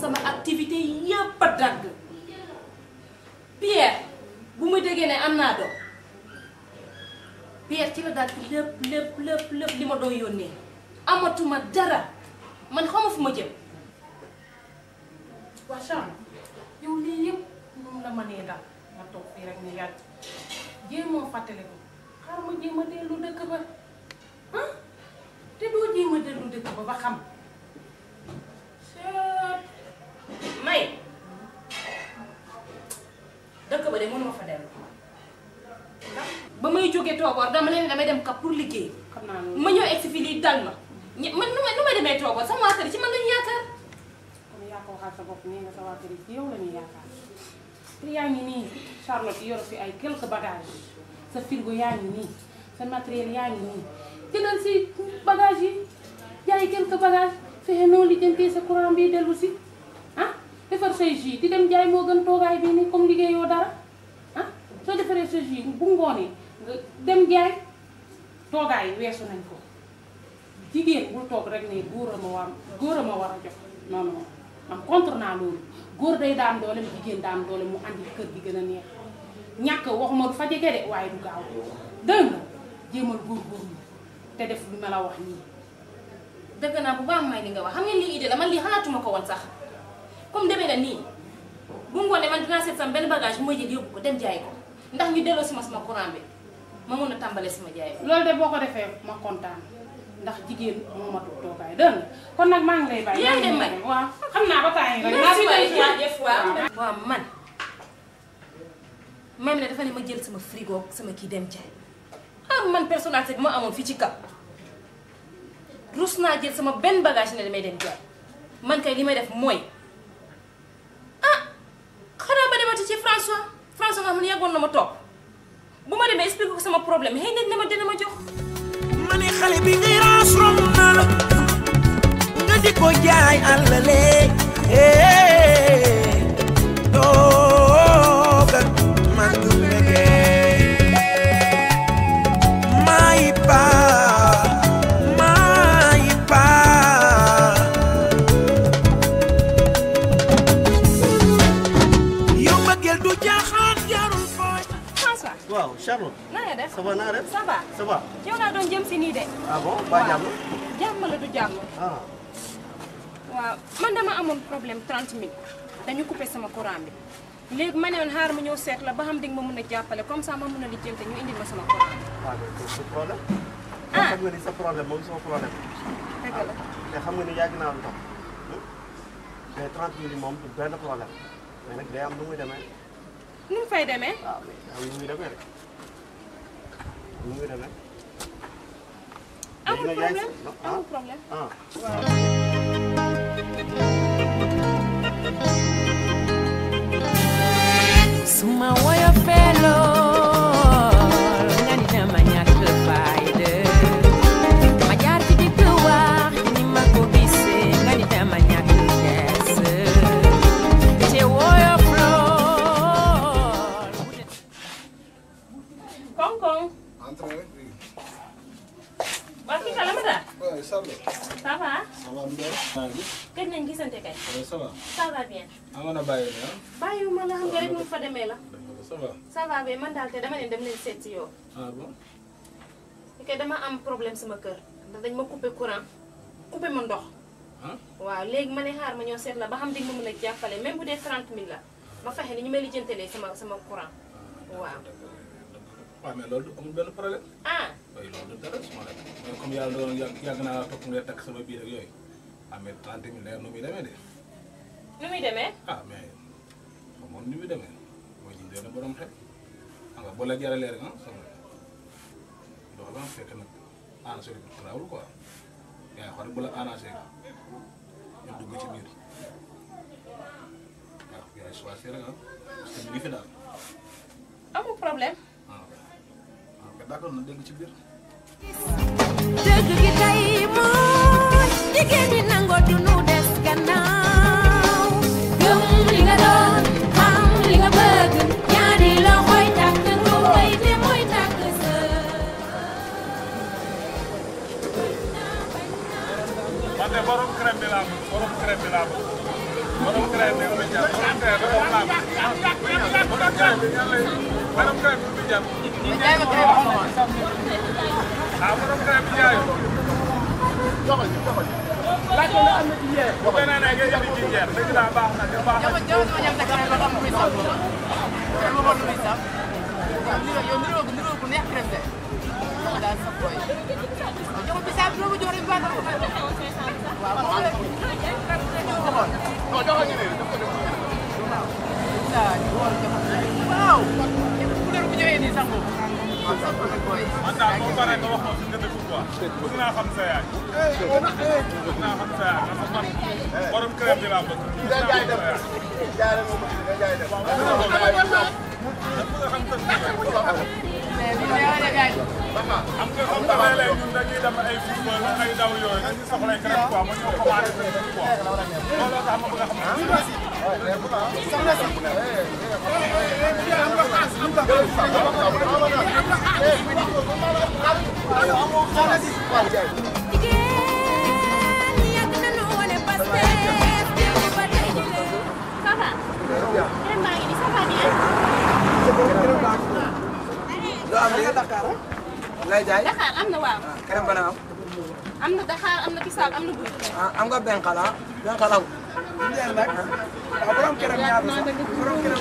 sama activité yëpp a dagg Pierre bu mu déggee ne am naa doom Pierre ci la daal lépp li ma doon yónnee amatuma dara man xaw ma fu ma jëm waa Charlotte yow lii yëpp moom la mënee daal nga toog fii rek ni yàgg jéemoo fàttaliku xaaral ma jéem a dellu dëkk ba ah te doo jéem a dellu dëkk ba ba xam may dëkk ba de mënuma fa dellu ba may jógee toogoor dama leen damay dem kap pour liggéey xam naa loolu ma ñëw egg si fii lii dal ma man nu may demee toogoor sama waa kër ci man lañu yaakaar kon yaa ko waxal sa bopp nii nga sa waa kër yi ci yow la ñuy yaakaar te yaa ngi nii Charlotte yor fi ay quelques bagages sa frigo yaa ngi nii sa matériel yaa ngi nii jëlal si bagages yi jaay quelques bagages fexe noo lijjantee sa courant bi dellu si ah defar say jus di dem jaay moo gën toogaay bi nii comme liggéeyoo dara ah soo defaree sa jus bu ngoonee nga dem jaay toogaay weesu nañ ko jigéen bul toog rek ne góor a ma war a jox non non man contre naa loolu góor day daan doole jigéen daan doole mu andi kër gi gën a neex ñàkk waxuma du fa jege de waaye du gaaw dégg nga jéemal góorgóorlu te def lu ma la wax nii. dëgg naa bu baax may li nga wax xam ngeen lii idée la man lii xalaatuma ko woon sax comme demee na nii bu ngoonee man dinaa seet sama benn bagage bu ma jël yóbbu ko dem jaay ko ndax ñu delloo si ma sama courant bi ma mën a tàmbalee sama jaay bi. loolu de boo ko defee ma kontaan ndax jigéen moo ma tudd toogaay dégg nga kon nag maa ngi lay bàyyi. yaa ngi dem may waaw xam naa ba taay rek. waaw man même ne dafa ne ma jël sama frigo sama kii dem jaay ah man personnalité bi ma amoon fii ci kaw rus naa jël sama benn bagage ne damay dem jaay man kay li may def mooy ah xanaa ba demati ci François nga xam ne yàggoon na ma toog bu ma demee expliqué ko sama problème xëy na dina ma jox. ma ne xale bi ngay raas romb na la nga di ko jaay àllale toogal man du bëggee maay paa yow mbëggeel du jaaxaan jarul fooy. François. waaw Charlotte. na nga def ça va naa def. ça va. ça va. yow laa doon jëm si nii de. ah bon ba jàmm. jàmm la du jàmm. ah. waaw man dama amoon problème 30 000 dañu coupé sama courant bi léegi ma ne woon xaar ma ñëw seet la ba xam di nga ma mën a jàppale comme ça ma mën a lijjante ñu indil ma sama courant. waaw mais c'est problème. ah xam nga ni sa problème moom sama problème. dëgg la te xam nga ni yàgg naa lu tax mais 30 000 moom du benn problème mais nag day am nu muy demee. nu mu fay demee. waaw mais am nu muy demee rek nu muy demee. amul problème amul problème. ah waaw. suma woyofee lool nga ni dama ñàkk fayda ma jaar ci digg wax ni ma ko gisee nga ni dama ñàkk kees te woyof lool. koŋ-koŋ. waa kii kala ma daal. Ouais, ça va. ça va. Ça va bien. gëj nañ gisante kay. Ouais, ça va. ça va bien. Amoon na bàyyi la. bàyyiwuma la xam nga rek nu fa demee la. Ça va. ça va bien man daal te dama ne dem leen seet si yow. Ah bon. ok dama am problème sama kër ndax dañ ma coupé courant coupé ma ndox. waaw léegi ma ne xaar ma ñëw seet la ba xam di nga ma mën a jàppale même bu dee 30 000 la ma fexe ni ñu may lijjantelee sama courant waaw. waaw mais loolu amul benn problème. ah. oui loolu du dara suma rek mais comme yàlla doon yàgg naa toog nga takk sama biir ak yooyu ah mais 30 000 leer nu muy demee de. nu muy demee. ah mais xamoon ni muy demee mooy ñu doon borom xel xam nga boo la jaralee rek ah sama loolu la fekk nag arrangé ko trawul quoi yaa xool bu la arrangé ñu dugg ci biir waaw yaay choisir rek ah parce que ñu ngi fi daal. amul problème. d'accord na dégg ci biir. dëgg gi tey mooy jigéen ñi nangoo du nu des gannaaw gëm li nga doon xam li nga bëgg ñaari loxoy tàkk ruuy te mooy tàkk sa. man de borom crème bi laa bëgg borom crème bi laa bëgg borom crème bi lu muy jar borom crème bi moom laa bëgg borom crème bi ñan lay borom crème bi lu muy jar. ah borom crème bi jaayoo. laaj ko am na ci jeex. bu beneen ne ngay indi ci jeex dëgg laa baax na te baax na. yow niroo bu neex crème de daal sa boy jox bisaab bi loolu jox rek baax na waaw non jox ñu ne waaw ku leen ko joxee nii sax moom man daal boo paree nga wax ma fi nga dëkk quoi bëgg naa xam sa yaay. bëgg naa xam sa yaay ndax man borom crème bi laa bëgg. nga jaay dem jaay dem nga jaay dem. waaw bëgg nga xam sa am nga comme que léeg-léeg ñun dañuy dem ay football ay daw yooyu dañuy soxla ay crème quoi ma ñëw commandé sa kii quoi looloo tax ma bëgg a xam. lay jaay Dakar am na waaw. kerem bana am. am na Dakar am na bisaab am na buy. am nga benn xala benn xalaw. ndeel nag waaw borom kerem ñaata sax borom kerem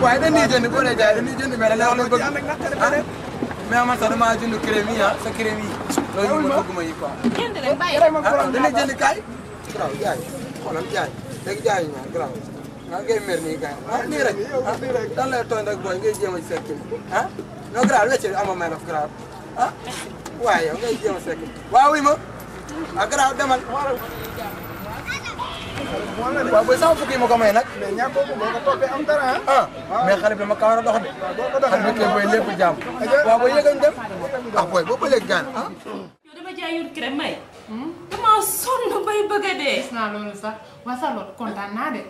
waaye dañuy jënd boo dee jaay dañuy jënd mais dañuy wax lu bëgg mais man sax damaa jënd crème yi sa crème yi loolu ma bëgg ma yi quoi. jënd rek bàyyi dañuy jënd kaay. garaaw jaay xoolal jaay léegi jaay ñu garaaw ah ngay mer nii kaay nii rek dan lay tooñ rek booy ngay jéem a sekk non garaaw la ci ama may def garaaw waaye yow ngay jéem a sekk waaw wi ma garaaw demal waaw booy sama fukki ma ko may nag mais ñàkk ko boo ko toppee am dara mais xale bi dama ka war a dox de xale bi kay booy lépp jàmm waaw booy yëgañ dem booy boo ba léegi gaan yow dama jaay yor crème may dama sonn bay bëgg a dee gis naa loolu sax waa sax loolu kontaan naa de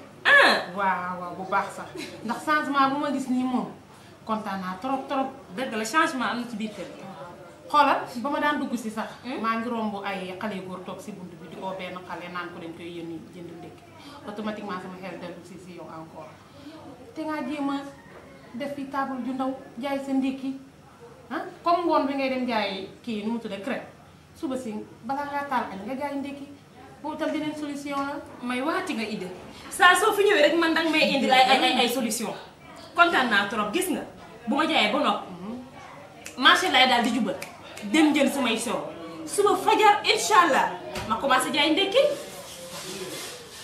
waaw waaw bu baax sax ndax changement bu ma gis nii moom kontaan naa trop trop dëgg la changement am na ci biir kër xoolal ba ma daan dugg si sax maa ngi romb ay xale yu góor toog si bunt bi di oo benn xale naan ko dañ koy yónni jënd ndékki automatiquement sama xel dellu si yow encore te ngaa jéem a def fi table ju ndaw jaay sa ndékki comme ngoon bi ngay dem jaay kii nu mu tuddee crème suba si balaa ngaa taal añ nga jaay ndékki boobu tam beneen solution la may waati nga idée saa soo fi ñëwee rek man danga may indi ay solution kontaan naa trop gis nga bu ma jaayee ba nopp marché laay daal di jubal dem jël samay sow suba fajar incha ma commencé jaay ndekki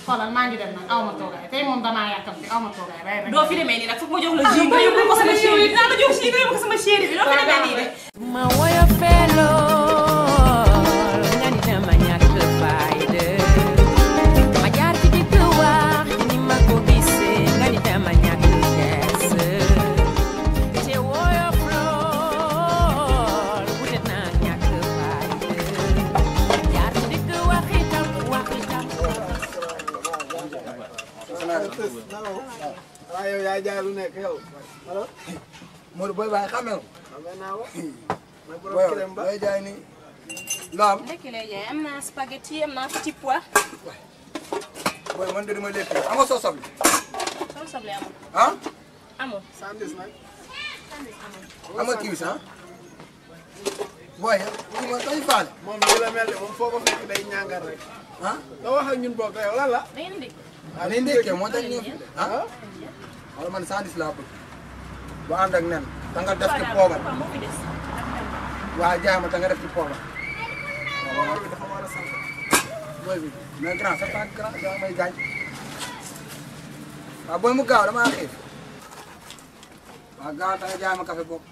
xoolal maa ngi dem nag aw ma toogaay tey moom damaa yàkkamti aw ma toogaay rek doo fi demee nii nag foog ma jox la jus nga yóbbu ko sama chéri bi dinaa la jox jus nga yóbbu ko sama chéri bi doo fi demee nii de ma woyo feelool nga ni dama ñàkk fayda ma jaar ci digg wax ni ma ko gisee nga ni dama ñàkk kees te woyo flool wuute naa ñàkk fayda jaar ci digg wax itam waaw yow yaa jaay lu nekk yow Modou booy baax xamee ko booy jaay ni loo am ndekki lay jaay am naa spaghetti am naa petit pois. booy man de dama lekk am nga soo soble sama soble amul. amul. sandis nag am nga kiwis booy kii ma dañu faale moom nii la mel de moom foo ko fekk day ñàngal rek nga wax ak ñun boog yow lan la da ngeen ndékki. ni ndekkee moo tax ñu wala man sandis laa bëgg bu ànd ak nen da nga def ci poobar waaw jaay ma da nga def ci poobar waaw dafa war a sant booy bi mais grand c'est pas grand da may gaañ waaw booy mu gaaw damaa xiif waaw gaaw da nga jaay ma café boobu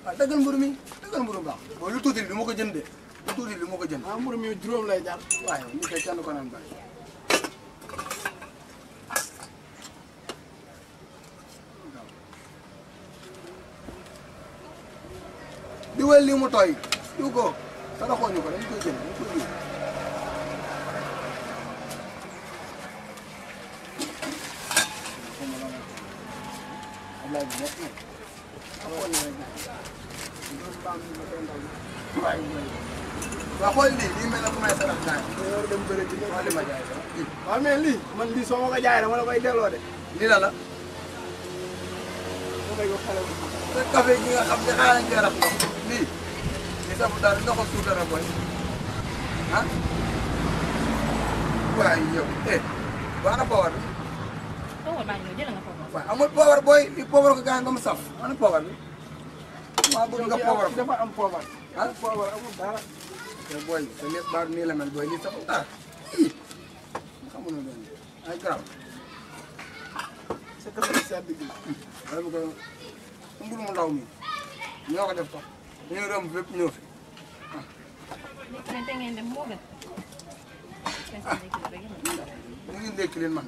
waaw dëggal mburu mi dëggal mburu baax booy lu tuuti li du ma ko jënd de lu tuuti li du ma ko jënd mburu mi juróom lay jar waaye ni koy kenn ko naan bàyyi diwal lii mu tooy diw ko saraxoo ñu ko dañ koy jënd dañ koy jënd waaw xool lii mel na ku may sarax gaay dem bëri ci xool li ma jaay waaw mais lii man lii soo ma ko jaayee dama la koy delloo de lii la sa café gi nga xam ne xaaral nga rax lii sabu daal ndoxu suukar a boy waaye yow baax na poobar bi waaw amul poobar booy li poobar ko gaañ ba mu saf ana poobar bi maa bëgg nga poobar ko dafa am poobar poobar amul dara te booy sa lépp baax nii la mel booy lii safu dara xamul na doon ay garab sa café sedd gi wala bu ko mburu mu ndaw mi ñoo ko def sax dañoo romb fépp ñëw fi te ngeen dem moo gën. ñu ngi ndékki leen man.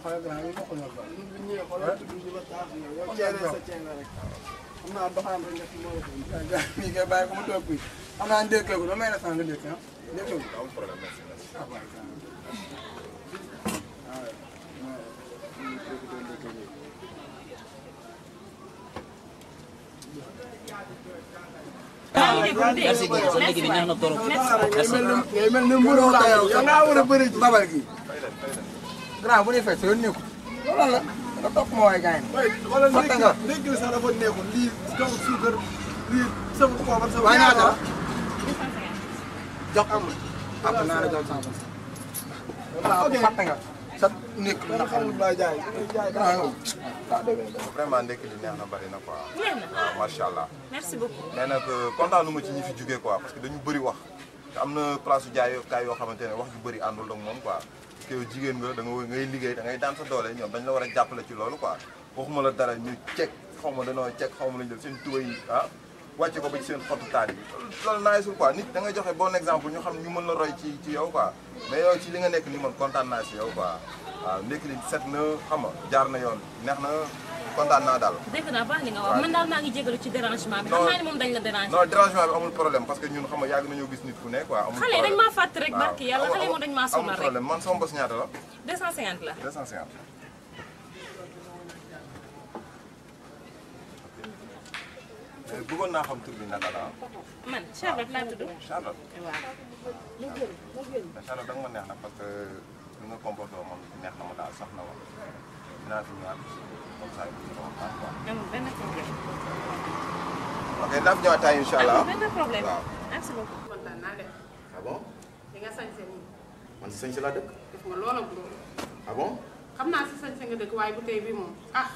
xoolal grand yi ma ko ñor ba. xam naa doxaan rek nga fi moo la. mii kay bàyyi ko mu toog fii xam naa ndékkee ko damay la sax nga ndékki nekkul amul problème merci merci. merci beaucoup sa liggéey bi neex na trop. ngay mel ni mburu la yow da ngaa war a bëri ci babal gi. grand bu ñuy fay sa yoon nekkul. loolu la nga topp ma waay gars yi. wala léegi sax dafa nekkul lii kaw suukar lii sama poobar sama. waaye ñaata la. jox am na naa la jox 100%. waaw fàtte nga. sa nekk nga xam ne laa jaay vraiment ndekki li neex na bari na quoi. neex na waaw macha allah. merci beaucoup. mais nag kontaan ma ci ñi fi jugee quoi parce que dañu bëri wax te am na place jaayukaay yoo xamante ne wax ju bëri àndul ak moom quoi. parce que yow jigéen nga da ngay liggéey da ngay daan sa doole ñoom dañ la war a jàppale ci loolu quoi waxuma la dara ñu cek xaw ma danoo cek xaw ma lañu def seen tuba yi ah wàcce ko ba ci seen xottu taal yi loolu naa sul quoi nit da ngay joxe bon exemple ñu xam ñu mën la roy ci yow quoi mais yow ci li nga nekk ni man kontaan naa si yow quoi waaw ndekki li set na xam nga jaar na yoon neex na kontaan naa daal. dégg naa baax li nga wax man daal maa ngi jégalu ci dérangement bi. xam naa ni moom dañ la déranger. non dérangement bi amul problème parce que ñun xam nga yàgg nañoo gis nit ku ne quoi. amul xale yi dañ maa fàtte rek barki yàlla xale yi moom dañ maa sonal rek. amul problème man sama bos ñaata la. 250 la. 250. bëggoon naa xam tur bi naka la man Charlotte laa tudd. Charlotte. waaw. mais Charlotte da nga ma neex na parce que li nga comporté moom neex na ma daal sax na ma dinaa fi ñëwaat comme ça ñu ngi waxtaan quoi. amul benn problème. ok naa fi ñëwaat tay incha allah. amul benn problème. merci beaucoup. kontaan naa de. ah bon. di nga sañse nii. man si sañse laa dëkk. def nga loola bu loolu. ah bon. xam naa si sañse nga dëkk waaye bu tey bii moom ah.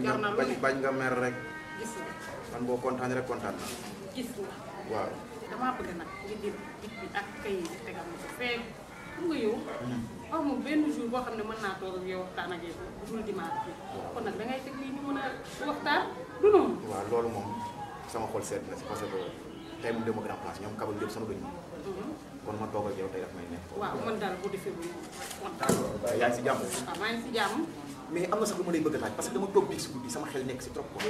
jar na lu ne bañ nga mer rek. gis nga. man boo kontaan rek kontaan naa. gis nga. waaw. damaa bëgg nag nga jël bit bi ak kay yi tegal ma ko fekk xam nga yow. aw ma benn jour boo xam ne mën naa toog ak yow waxtaan ak yow bu dul dimanche bi. kon nag dangay teg lii ñu mën a waxtaan du noonu. waaw loolu moom sama xol seet na si parce que tey mu dem grand place ñoom kabal jëpp sama duñ kon ma toog ak yow tey daf may neex. waaw man daal bu defee bu d'accord yaa ngi si jàmm. waaw maa ngi si jàmm. mais am na sax lu ma lay bëgg a laaj parce que dama toog bii si guddi sama xel nekk si trop quoi.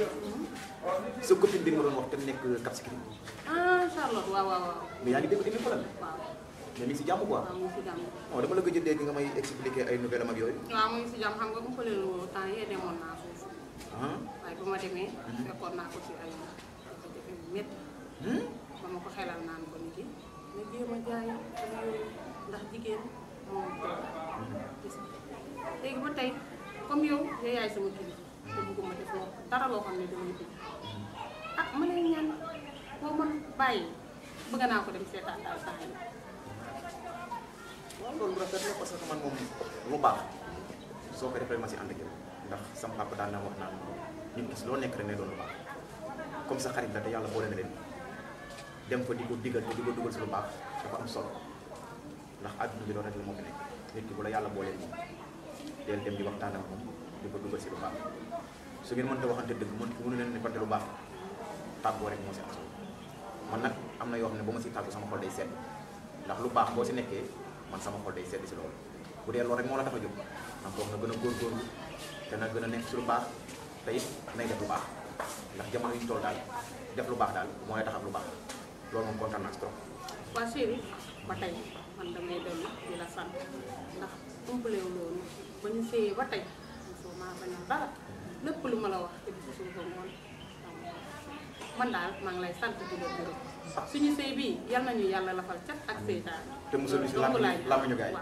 sa copine bi nga ma doon wax te nekk Cap Skirring. ah Charlotte waaw waaw waaw. mais yaa ngi dégg émi problème. waaw. mais mi ngi si jàmm quoi. waaw mu ngi si jàmm. bon dama la gëj a dégg nga may expliquer ay nouvelle am ak yooyu. waaw mu ngi si jàmm xam nga bu ko leen woo temps yee demoon naa foofu. waaye bu ma demee. fekkoon naa ko ci ay jafe-jafe yu métti. ba ma ko xelal naan ko nit yi nga jéem a jaay yooyu ndax jigéen moom gis léegi ba tey comme yow yaay sama kilifa te bëgguma def loo dara loo xam ne damay dugg ah ma lay ñaan boo mën bàyyi bëgg naa ko dem seetaan daal temps yi. waaw loolu rafet na parce que man moom lu baax soo ko defee ma si ànd ak yow ndax sama papa daan na wax naan nit gis loo nekk rek ne doon lu baax comme sa xarit la te yàlla boole na leen dem fa di ko digal te di ko dugal si lu baax dafa am solo ndax àdduna bi loolu rek la moo fi nekk nit ki bu la yàlla boole moom del dem di waxtaan ak moom di ko dugal si lu baax su ngeen mënta waxante dëgg mënu leen ne fante lu baax tàggoo rek moo si am solo man nag am na yoo xam ne ba ma si tàggu sama xol day sedd ndax lu baax boo si nekkee man sama xol day sedd si loolu bu dee loolu rek moo la tax a jóg man toog na gën a góorgóorlu te na gën a nekk si lu baax te it nay def lu baax ndax jamono yi ñu toll daal def lu baax daal mooy tax ak lu baax loolu moom kontaan naa si trop. waa chéri ba tey man damay dellu di la sant ndax umpalewu loolu ba ñu séyee ba tey mosoo maa bañal dara lépp lu ma la wax te bisu suuf ba ngoon man daal maa ngi lay sant di la gërëm suñu sëy bii yal nañu yàlla lafal cat ak seytaan te mosul bi si làmmiñu gaay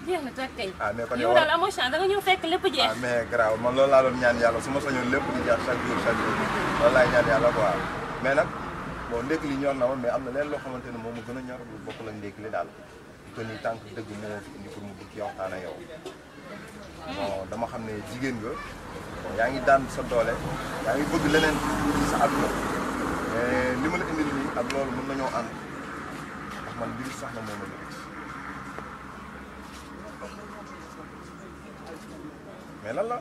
jeex na teg kay. ah mais kon yow daal amoo chance da nga ñëw fekk lépp jeex. ah mais grave man loolu laa doon ñaan yàlla su ma sañoon lépp di jeex chaque jour loolu laay ñaan yàlla quoi mais nag bon ndékki li ñor na ma mais am na leen loo xamante ne moom mu gën a ñor lu bokk la ndékki li daal que ni tànk dëgg moo fi indi pour mu dugg ci waxtaan ak yow bon dama xam ne jigéen nga bon yaa ngi daan sa doole yaa ngi bëgg leneen ci sa àdduna mais li ma la indil nii ak loolu mën nañoo ànd ndax man mbir sax na moom la mais lan la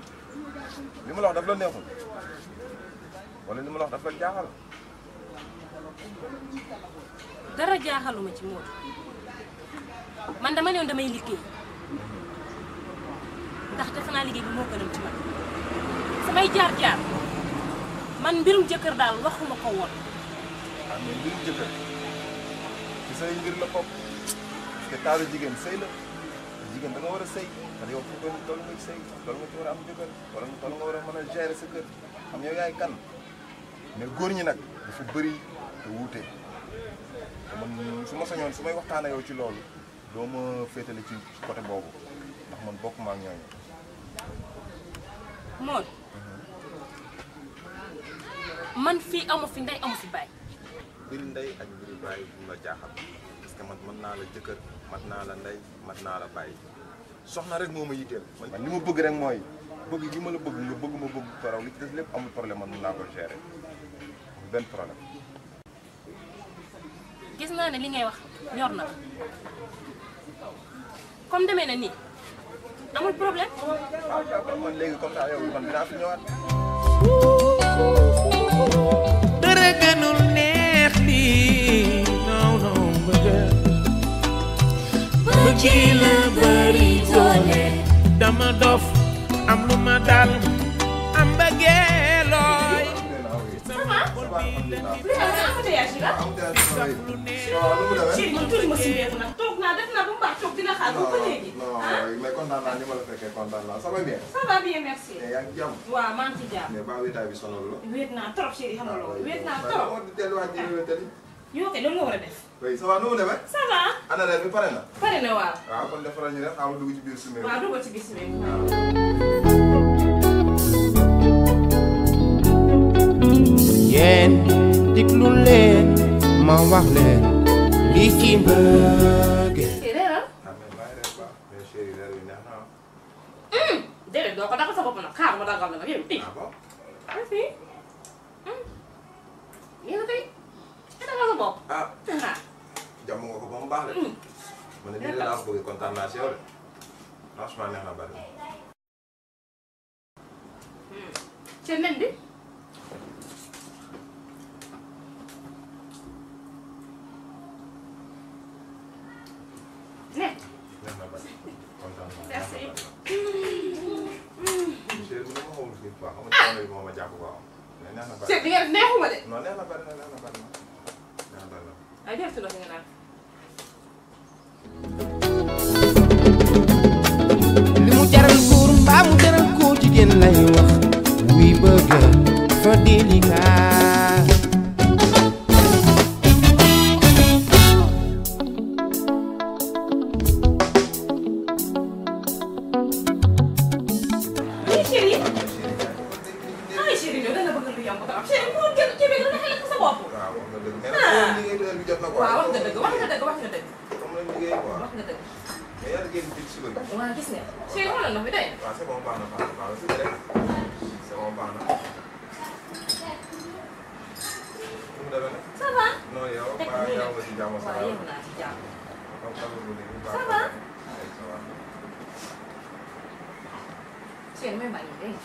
li ma la wax daf la neexul wala li ma la wax daf la jaaxal. dara jaaxaluma ci Modou man dama ñëw damay liggéey ndax defe naa liggéey bi moo gënal ci man samay jaar-jaar man mbirum jëkkër daal waxuma ko woon. ah mais mbirum jëkkër ci say mbir la bopp parce que taalu jigéen sëy la jigéen da nga war a sëy parce que yow fu ko toll nga sëy toll nga ci war a am jëkkër wala toll nga war a mën a gérer sa kër xam yow yaay kan mais góor ñi nag dafa bëri te wuute te man su ma sañoon su may waxtaan ak yow ci loolu doo ma féetale ci côté boobu ndax man bokkuma ak ñooñu. Modou man fii amu fi ndey amu fi baay. mbiri ndey ak mbiri baay bu la jaaxal parce que man mën naa la jëkkër mat naa la ndey mat naa la baay soxna rek moo ma yitteel. man li ma bëgg rek mooy bëgg gi ma la bëgg nga bëgg ma bëgg ko raw li ci des lépp amul problème man mën naa ko gérer benn problème. gis naa ne li ngay wax ñor na la comme demee na nii amul problème. waaw d'accord man léegi comme ça yow man dinaa fi ñëwaat. dara gënul neex lii non non bëgg la bari doole dama dof am lu ma dal am bëggeelooy sama xol bi la toog naa def naa ba mu baax toog dina xaar ba léegi. non mais kontaan naa ni ma la fekkee kontaan naa ça va bien. ça va bien merci. yaa ngi jàmm. waaw maa ngi ci jàmm. mais ba wéetaay bi sonal la. wéet naa trop chéri xam nga loolu wéet naa trop. waaw delluwaat ji ñu wéetali. yoo kay loolu nga war a def. oui ça va nu mu demee. ça va. ana ren bi pare na. pare na waaw. waaw kon defaral ñu def xaaral dugg ci biir sumeeku. waaw dugg ci biir sumeeku. yéen déglu leen ma wax leen li ci bëgg. déedéet doo ko dagal sa bopp nag xaar ma dagal la nag yow. ah bon. merci. yéen a koy dagal sa bopp. ah jàmm nga ko ba mu baax de. ma ne nii laa bëgg kontaan naa si yow de franchement neex na bari. seen nen bi. ne. neex na bari kontaan naa. merci. chéri bu ma xamul fii quoi xam nga coono yi moo ma jàpp quoi mais neex na bari. chéri bi nga def neexuma de. non neex na bari neex na bari neex na bari. ay def si loolu nga naan. li mu jaral góor mbaa mu jaral ko jigéen lay wax wuy bëgg fa délicat. oui chéri. ay chéri ñoo dana bëgg lu yomb trop chéri moo gën ci biir nga xelal ko sa bopp. waaw wax nga dëgg mais nag liggéey bi heure bi jot na quoi. waaw wax nga dëgg wax nga dëgg wax nga dëgg. comme nag liggéey quoi. wax nga dëgg. mais yàlla génn fii si bëri. waaw gis nga chéri xoolal ndox mi doy na. waaw c'est bon baax na baax na baax na c'est vrai c'est bon baax na. mu demee nag. ça va. non yow maa yow nga si jàmm. waaw yow naa ci jàmm. ça va. chéri may bàyyi dégg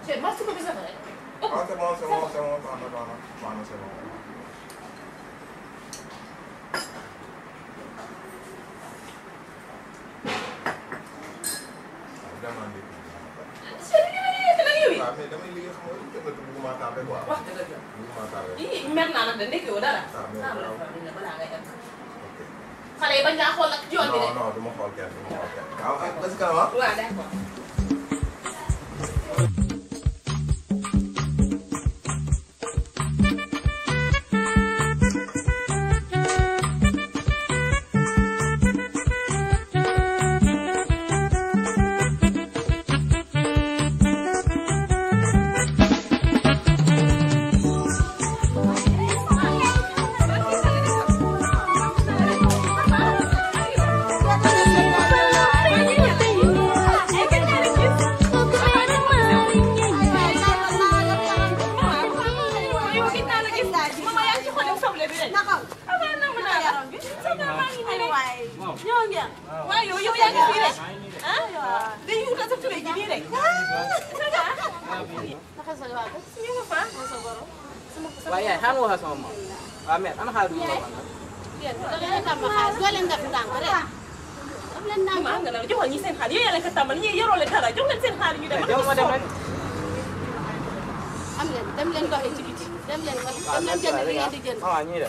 chéri maa suko bi sax rek. ah c'est bon c'est bon c'est bon baax na baax na baax na c'est bon. chéri li ma liggéey nag yow yi. waaw mais damay liggéey xam nga lu jot a bëgguma tardé quoi. wax dëgg la. bëgguma tardé. ii mer naa nag de ndekki woo dara. ah mais waaw balaa ngay dem. xale yi bañ ngaa xool nag ci yoon bi de. non non du ma xool kenn du ma xool kenn. waaw ba si kanam ah. waaw d'accord. Thank you. waay. ñoo ngeen. waaye yow yaa ngi fii rek. ah dañuy wutal sa tubéy ji nii rek. naka sa waa ko ñu nga fa. sa borom waaye yaay xaaral waxal sama maam waaw mère ana xaalis bi ma waxal nag. yéen da ngeen a tàmm xaalis doo leen def ndànk rek daf leen ndànk maa nga naan joxal ñi seen xaalis yéen yaa leen ko tàmbali ñi yoroo leen dara jox leen seen xaalis ñu dem. am leen dem leen doxee ci biti dem leen fa dem leen jënd li ngeen di jënd. waaw ñii de.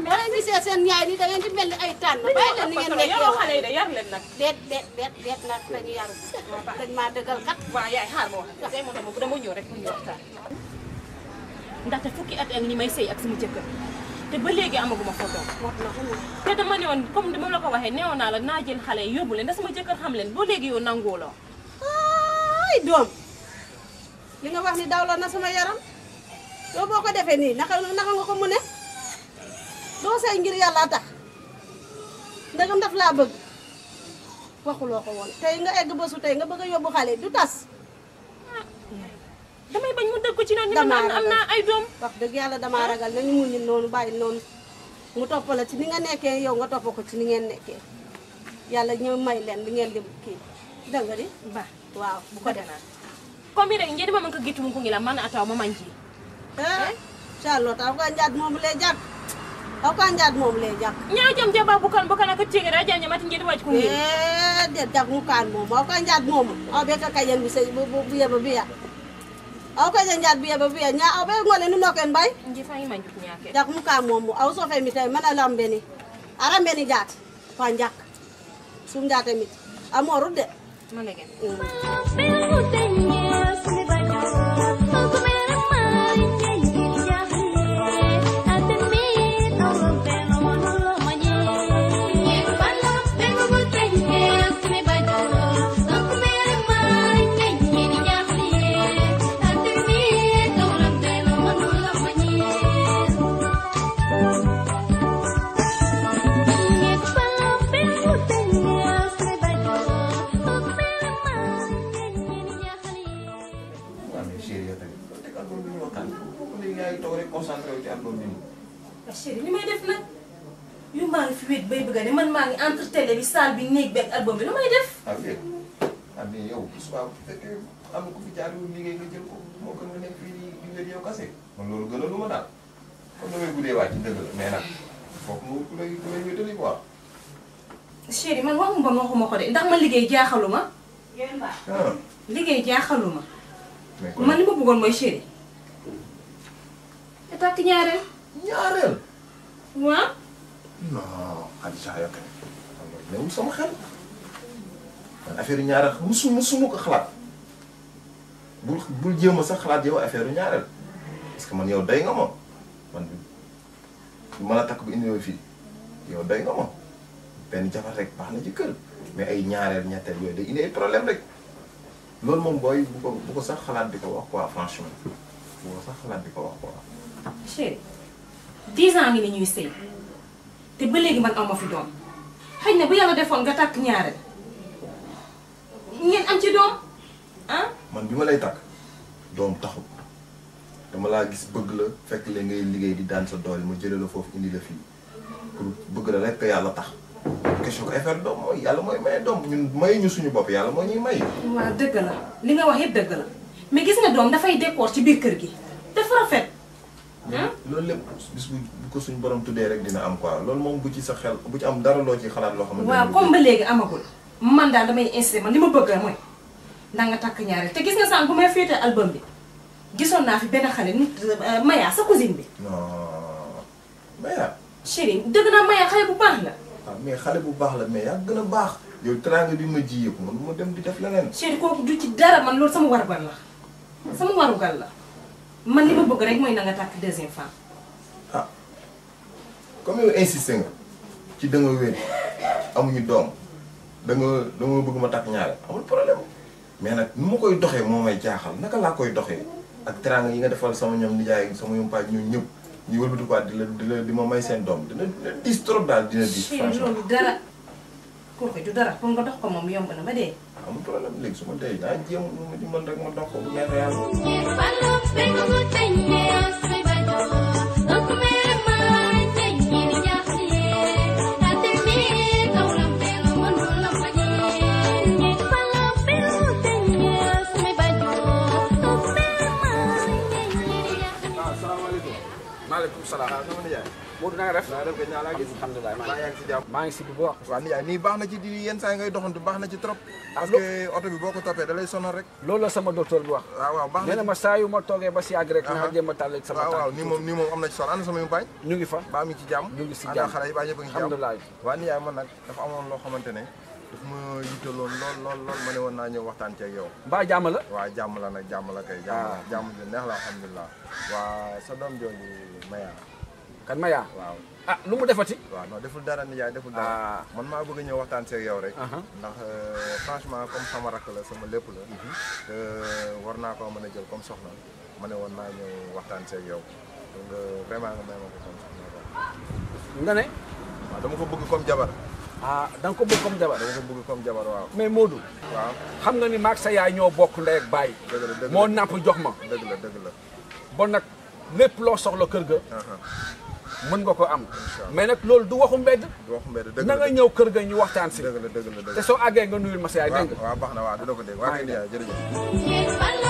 boo leen gisee seen yaay ni da ngeen di mel ni ay tànn bàyyi leen ni ngeen nekkee yoroo xale yi de yar leen nag. deet nag dañu yaru dañ maa dëggal kat. waaw yaay xaar ma wax day moo tax ma dama ñëw rek pour ñu waxtaan. ndaxte fukki at ak ñi may sëy ak sama jëkkër te ba léegi amaguma photo te dama ne woon comme ni ma la ko waxee neewoon naa la naa jël xale yi yóbbu leen ndax sama jëkkër xam leen boo léegi yow nanguwuloo. ay doom li nga wax ni dawloon na sama yaram yow boo ko defee nii naka nga ko mu ne doo say ngir yàlla tax ndegam daf laa bëgg waxuloo ko woon tey nga egg ba su tey nga bëgg a yóbbu xale du tas. damay bañ mu dëgg ko ci noonu ni ma am naa ay doom. wax dëgg yàlla damaa ragal nañu muñu noonu bàyyi noonu mu topp la ci ni nga nekkee yow nga topp ko ci ni ngeen nekkee yàlla ñëw may leen li ngeen di kii dëgg nga di ba waaw bu ko defee. comme ire ngeen ma ko gitu ko ngila man ataw ma manji Charlotte aw ka njaat moom lay jàkk aw ka njaat moom lay jàkk ñaa jam jaba bukan ak tigere aja ñamati ngeen wacc ko ngeen déet jàkk mu kaan moom aw ka njaat moom aw be ka kayen bi sey bu yeba biya aw ka njaat bi yeba biya ñaa aw be ngole nu noken bay nji fay manju ñaake jàkk mu kaan moom aw so fe mi tay mana lambe ni arambe ni jaat fa njàkk sum jaate mit amoru de ma legen chérie li may def nag yu maa ngi fi wéet bay bëgg a ne man maa ngi entre télé bi salle bi néeg bi ak album bi lu may def. ah oui ah mais yow soit bu fekkee am na ku fi jaarul liggéey nga jël ko moo gën nga nekk fii di wéet yow kase man loolu gën a lu ma daal comme damay guddee wàcc dëgg la mais nag foofu nga ku lay wéetali quoi. chérie man waxu bon waxuma ko de ndax man liggéey jaaxaluma. liggéey jaaxaluma. man li ma bëggoon mooy chérie. te takk ñaareel. ñaareel. waaw. non Khadija yow tamit xam nga newul sama xel man affaire yu ñaareel musuma ko xalaat bul jéem a sax xalaat yow affaire yu ñaareel parce que man yow day nga ma man mën a takk bu indi fii yow day nga ma benn jabar rek baax na ci kër mais ay ñaareel ñetteel yooyu day indi ay problème rek loolu moom booy bu ko sax xalaat di ko wax quoi franchement bu ko sax xalaat di ko wax quoi. chérie 10 ans ngi ni ñuy sëy te ba léegi man aw ma fi doom xëy na bu yàlla defoon nga takk ñaareel ngeen am ci doom ah. man bi ma lay takk doom taxul dama laa gis bëgg la fekk la ngay liggéey di daan sa doole ma jëlee la foofu indi la fii pour bëgg la rek yàlla tax question ko affaire doom mooy yàlla mooy maye doom ñun mayu ñu suñu bopp yàlla moo ñuy may. waaw dëgg la li nga wax yëpp dëgg la mais gis nga doom dafay décor ci biir kër gi dafa rafet. loolu lépp bis bu ko suñu borom tuddee rek dina am quoi loolu moom bu ci sa xel bu ci am dara loo ci xalaat loo xamante ne. waaw comme ba léegi amagul man daal damay insisté man li ma bëgg mooy na nga takk ñaareel te gis nga sànq bu may féete album bi gisoon naa fi benn xale nit Maya sa cousine bi. non Maya. chérie dëgg naa Maya xale bu baax la. waaw mais xale bu baax la mais yaa gën a baax. yow teraanga bi ma ji yëpp man ma dem di def leneen. chérie kooku du ci dara man loolu sama warugal la sama warugal la. man li ma bëgg rek mooy na nga takk deuxième femme. ah comme yow insisté nga ci da nga wér amuñu doom da nga bëgg ma takk ñaare amul problème mais nag nu ma koy doxee moo may jaaxal naka laa koy doxee ak teraanga yi nga defal sama ñoom nijaay sama ñoom paa ñoom ñëpp ñu wëlbati quoi di ma may seen doom dina diis trop daal dina diis. franchement loolu dara kooku du dara pour nga dox ko moom yomb na ba dee. amul problème léegi su ma dee naa jéem lu ma ci mën rek ma dox ko bu neexee yàlla. maaleykum salaam. waaw sama nijaay. Modou na nga def. naa def nga ñaa laa gis. alhamdulilah maa yaa ngi si jàmm. maa ngi si bu baax. waaw nijaay nii baax na ci di yenn saa yi ngay doxantu baax na ci trop. parce que oto bi boo ko toppee da lay sonal rek. loolu la sama docteur bi wax. waaw baax na nee na ma saa yu ma toogee ba si yàgg rek. naa jéem a tàll sama tànk. waaw nii moom am na ci solo ana sama yumpaañ. ñu ngi fa. baa mi ci jàmm. ñu ngi si ana jàmm xale yi baa ñëpp a ngi ci jàmm. alhamdulilah. waa nijaay man nag dafa amoon loo xamante ne daf ma yitaloon lool ma ne woon naa ñëw waxtaan ceeg yow. mbaa jàmm la. waaw jàmm la nag jàmm la kay. jàmm ju neex la alhamdulilah. waa sa doom jooju Maya. kan Maya. waaw ah lu mu defati. waaw non deful dara nijaay deful dara. man maa bëgg a ñëw waxtaan seeg yow rek. ndax franchement comme sama rakk la sama lépp la. te war naa koo mën a jël comme soxna ma ne woon naa ñëw waxtaan seeg yow donc vraiment nga may ma ko comme soxna quoi. nga ne. waaw dama ko bëgg comme jabar. da nga ko bëgg comme jabar. dama ko bëgg comme jabar waaw. mais Modou. waaw xam nga ni maag sa yaay ñoo bokk ndey ak baay. dëgg la moo napp jox ma. dëgg la. bon nag lépp loo soxla kër ga. mën nga ko am. mais nag loolu du waxu mbedd. du waxu mbedd dëgg la na nga ñëw kër ga ñu waxtaan si. dëgg la te soo àggee nga nuyul ma sa yaay dégg nga. waaw baax na waaw dina ko dégg. waaw kay jërëjëf.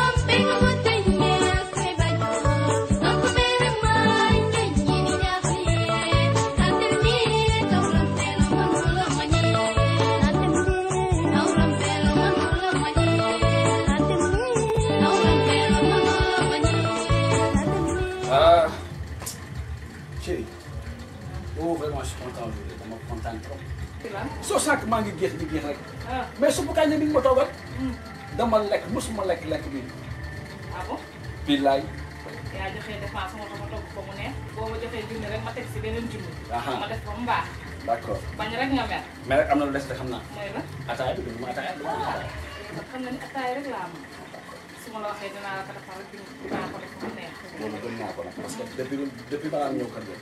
chérie, vraiment je suis content aujourd'hui dama kontaan trop. soo sànq maa ngi géex di géex rek. mais su bu kañ ne bi nga ma toogal. dama lekk mosuma lekk bi. ah bon. billaay. yaa joxe dépense moo tax ma togg ko mu neex boo ma joxee junni rek ma teg si beneen junni. ma def ko mu baax. d'accord bañ rek nga mer. mais rek am na lu des de xam naa. mooy la. ataaya bi du ma ataaya du ma ataaya. xam na ni ataaya rek laa am su ma la waxee dinaa la ko defal rek dinaa ko def mu neex. loolu gën naa ko nag parce que depuis balaa ñëw kër ga.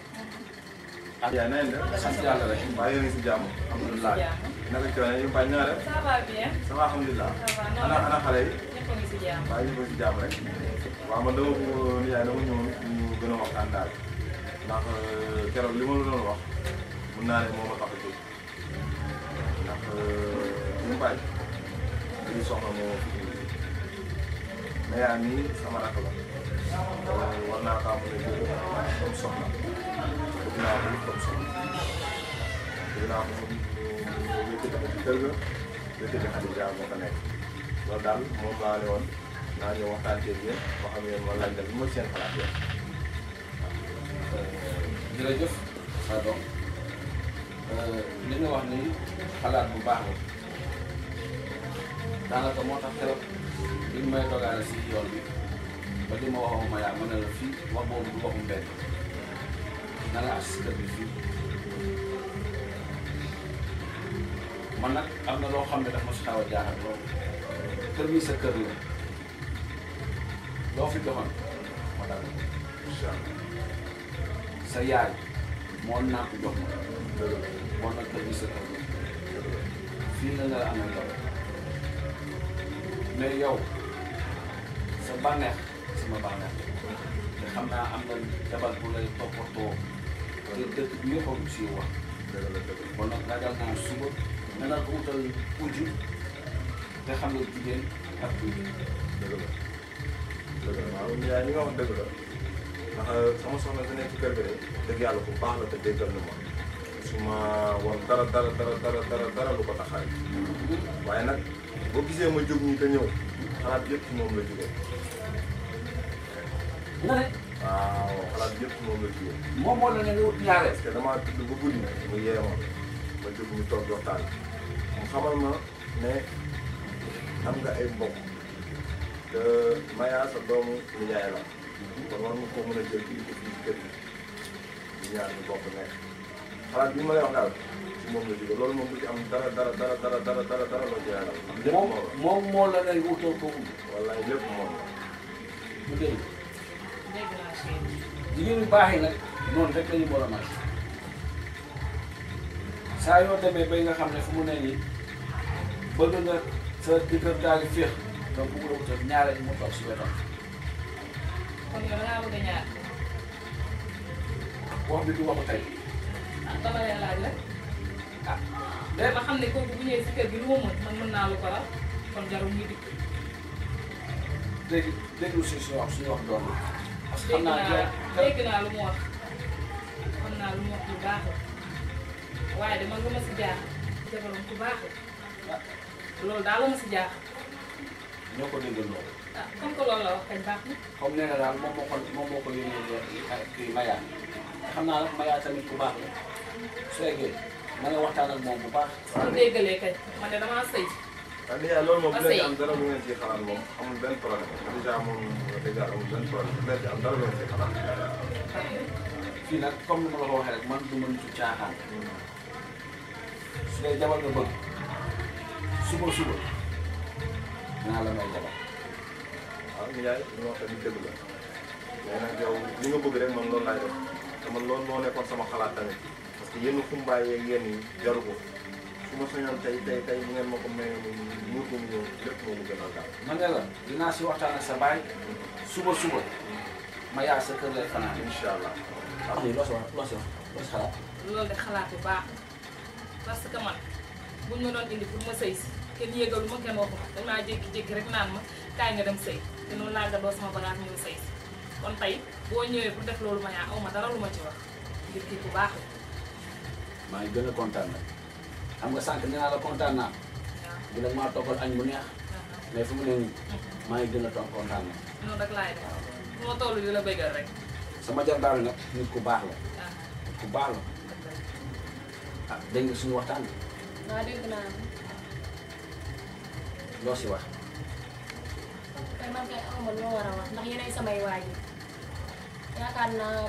yaa na ngeen def. sant yàlla rek. waaw yéen a ngi si jàmm. alhamdulilah. naka coono yi Mbaye na nga def. ça va bien. ça va alhamdulilah. ça va ana xale yi. ñëpp a ngi si jàmm. waaw ñëpp a ngi si jàmm rek. waaw man dama ko nijaay dama ñëw ñu gën a waxtaan daal ndax keroog li ma la doon wax mun naa ne moo ma tax a jóg ndax ñu Mbaye dañuy soxla moo fi indi mais yaa nii sama rakk la war naa kaa mën a jël comme soxna bëgg naa ko comme soxna bëgg naa ko mu yëkkati ko ci kër ga yëkkati Xadija moo ko nekk loolu daal moom laa ne woon naa ñëw waxtaan ak yéen ba xam yéen ma laaj la lu ma seen xalaat yéen. jërëjëf sa doom li nga wax ni xalaat bu baax la daanaka moo tax keroog li ñu may dogaale si yoon bi ba li ma waxoon ma yaa ma ne la fii wax boobu du waxu mbedd na la assisté bi fii man nag am na loo xam ne daf ma si xaw a jaaxal loolu kër gi sa kër la loo fi doxal ma dal incha allah sa yaay moo nàmp jox ma moo nag kër gi sa kër la fii la nga amee yow mais yow sa bànneex sama bànneex te xam naa am na jabar bu lay toppatoo te dëkk bi yëpp a si wax kon nag ragal naa suba ne la ko utal uju te xam nga jigéen ak uju dëgg la waaw yaay li nga wax dëgg la ndax sama soxna su nekk ci kër gi de dëgg yàlla bu baax la te déggal na ma su ma woon dara lu ko taxaay waaye nag boo gisee ma jóg ñi te ñëw xalaat yëpp ci moom la jógee waaw xalaat yëpp ci moom la jógee moom moo la ne nga wut ñaare parce que damaa tudd ba guddi mu yee ma jóg ñu toog waxtaan mu xamal ma ne am nga ay mbokk te Maya sa doomu nijaay la kon war nga koo mën a jël kii ko fii kër gi ñu ñaar ñu bokk nekk xalaat bi ma lay wax daal ci moom la jóge loolu moom du ci am dara loo ci yaakaar lépp moom moo la ne wutoo ko uj wallaay lépp moom la mu dégg jigéen yu baax yi nag noonu rek la ñu war a mën saa yoo demee bay nga xam ne fu mu ne nii bëgg nga sa jëkkër daal di féex donc mu la wutal ñaareel mu toog si wetam. kon yow da ngaa bëgg a ñaar. wax bi du waxu tey. ah dama leen laaj rek ah dama xam ne kooku bu ñëwee si kër gi lu ma mën man mën naa lu ko raw kon jarul ñu dikk. dégg déglu si suñu wax doom parce que xam naa dégg naa lu mu wax. naa lu mu wax lu baax la waaye de man lu ma si jaax jabaram ku baax la loolu daal la ma si jaax ñoo ko déggal loolu. ah comme que loolu la wax kañ baax na. comme nee na daal moom moo ko yónnee kii Maya xam naa nag Maya tamit ku baax la su eggee na nga waxtaan ak moom bu baax. su déggalee kañ man de damaa sëy. ah Ndiaye loolu moom bu leen di am dara lu ngeen ciy xalaat moom amul benn problème déjà moom dèjà amul benn problème bu leen di am dara lu ngeen ciy xalaat. fii nag comme ni ma la ko waxee rek man du ma nitu caaxaan su dee jabar nga bëgg suba naa la may jabar. waaw Ndiaye li ma wax tamit dëgg la mais nag yow li nga bëgg rek man loolu laay def te man loolu moo nekkoon sama xalaat tamit parce que yenn xumbaay yeeg yenn yi jaru ko su ma soñoon tey bu ngeen ma ko mayee muur ko mu ñëw lépp moo mu gënal daal. man ne la dinaa si waxtaan ak sa baay suba ma yaa sa kër lay fanaan. incha allah. waaw lii loo si xalaat. loolu de xalaat bu baax parce que man buñ ma doon indi pour ma sëy si kenn yéegalu ma kenn waxu ma dañ maa jékki-jékki rek naan ma kaay nga dem sëy te noonu laa gàddoo sama bagage ñëw sëy si kon tey boo ñëwee pour def loolu ma yaa aw ma dara lu ma ci wax ngir kii bu baax la. maa ngi gën a kontaan nag xam nga sànq nee naa la kontaan naa. waaw dina maa toggal añ bu neex. mais fu mu ne nii maa ngi gën a kontaan nag. noonu rek laay def fu ma toll di la bëggal rek. sama jarbaar nag nit ku baax la. nit ku baax la. ah dégg nga suñu waxtaan bi. waaw dégg naa loo si wax. kay man kay amuma lu ma war a wax ndax yéenay samay waajur yaakaar naa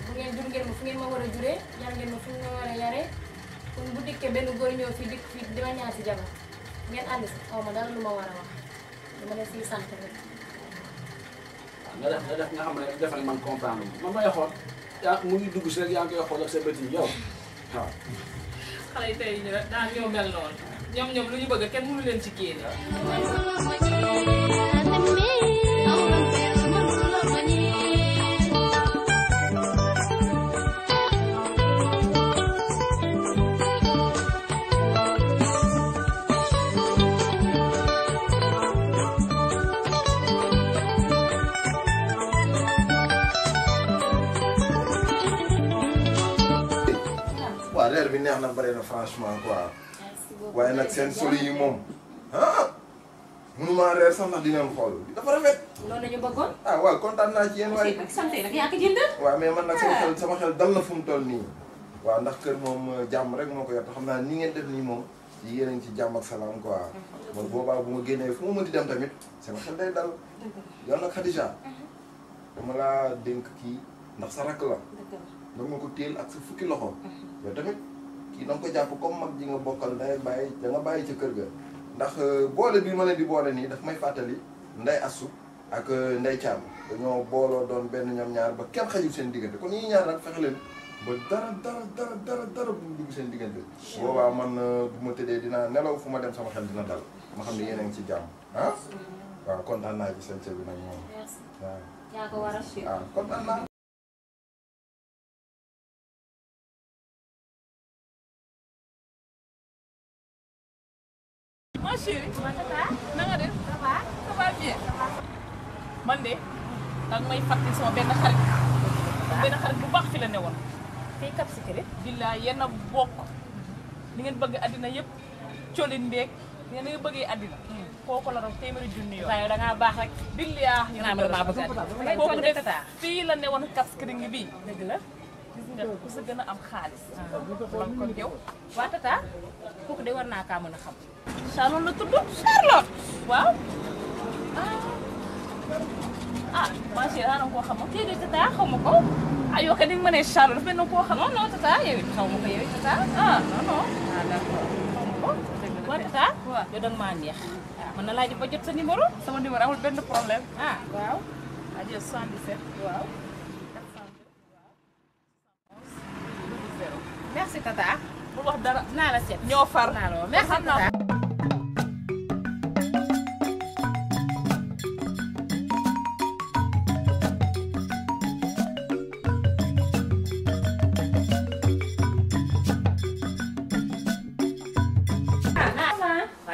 bu ngeen jur ngeen ma fu ngeen ma war a juree yar ngeen ma fu ngeen ma war a yaree kon bu dikkee benn góor ñëw fii dikk fii dima ñaar si jabar ngeen ànd si awma dara lu ma war a wax dama leen siy sant rek. nga def nga xam ne def nañ man comprendre man may xool yaa mu ngi dugg si rek yaa ngi koy xool ak sa bët yi yow waaw. xale yi tey ñu daal ñoo mel noonu ñoom lu ñu bëgg kenn mënu leen ci génne. waaw leer bi neex na bëri na franchement quoi waaye nag seen solo yi moom ah mënuma reer sax ndax dinañ xool dafa rafet. loolu la ñu bëggoon. ah waaw kontaan naa ci yéen waaye. sant nag yaa ko jënd. waaw mais man nag sama xel dal na fu mu toll nii. waaw ndax kër moom jàmm rek moo ko yor te xam naa ni ngeen def nii moom yéen a ngi ci jàmm ak salaam quoi. man boobaa bu ma génnee fu ma mënti dem tamit sama xel day dal. yow nag Khadija dama laa dénk kii ndax sa rakk la. da nga ko téel ak sa fukki loxo. yow tamit kii da nga ko jàpp comme mag ji nga bokkal day bàyyi da nga bàyyi ca kër ga. ndax boole bi ma leen di boole nii daf may fàttali Ndey Assu ak Ndey Caam dañoo booloo doon benn ñoom ñaar ba kenn xajul seen diggante kon ñii ñaar nag fexe leen ba dara bu dugg seen diggante. boobaa man bu ma tëddee dinaa nelaw fu ma dem sama xel dina dal ma xam ne yéen a ngi ci jàmm ah. waaw kontaan naa ci seen cër bi nag moom. waaw yaa ko war a suivre. waaw kontaan naa. ma chérie na nga def ça va bien man de danga may fàttali sama benn xarit bu baax fi la newoon fii Cap Skirring billaay yéen a bokk ni ngeen bëgg àddina yëpp colin beeg ngeen nga bëggee àddina kooku la doon téeméeri junni yoon waaye dangaa baax rek billaay yéen a bëgg àddina kooku de fii la newoon Cap Skirring bii dëgg la gis nga ku sa gën a am xaalis lan kon yow waa tata kooku de war naa kaa mën a xam Charlotte la tudd Charlotte waaw ah ma chérie ana koo xamoon déedéet tata xaw ma ko ah yow kat ni nga ma nee Charlotte dafa mel ne koo xamoon non tata yow it xaw ma ko yow it tata ah non ah d'accord xaw ma ko waaw tata yow da nga maa neex mën na laa di ba jot sa numéro sama numéro amul benn problème ah waaw a jël 77 waaw merci tata bu wax dara naa la seet ñoo far naa la merci tata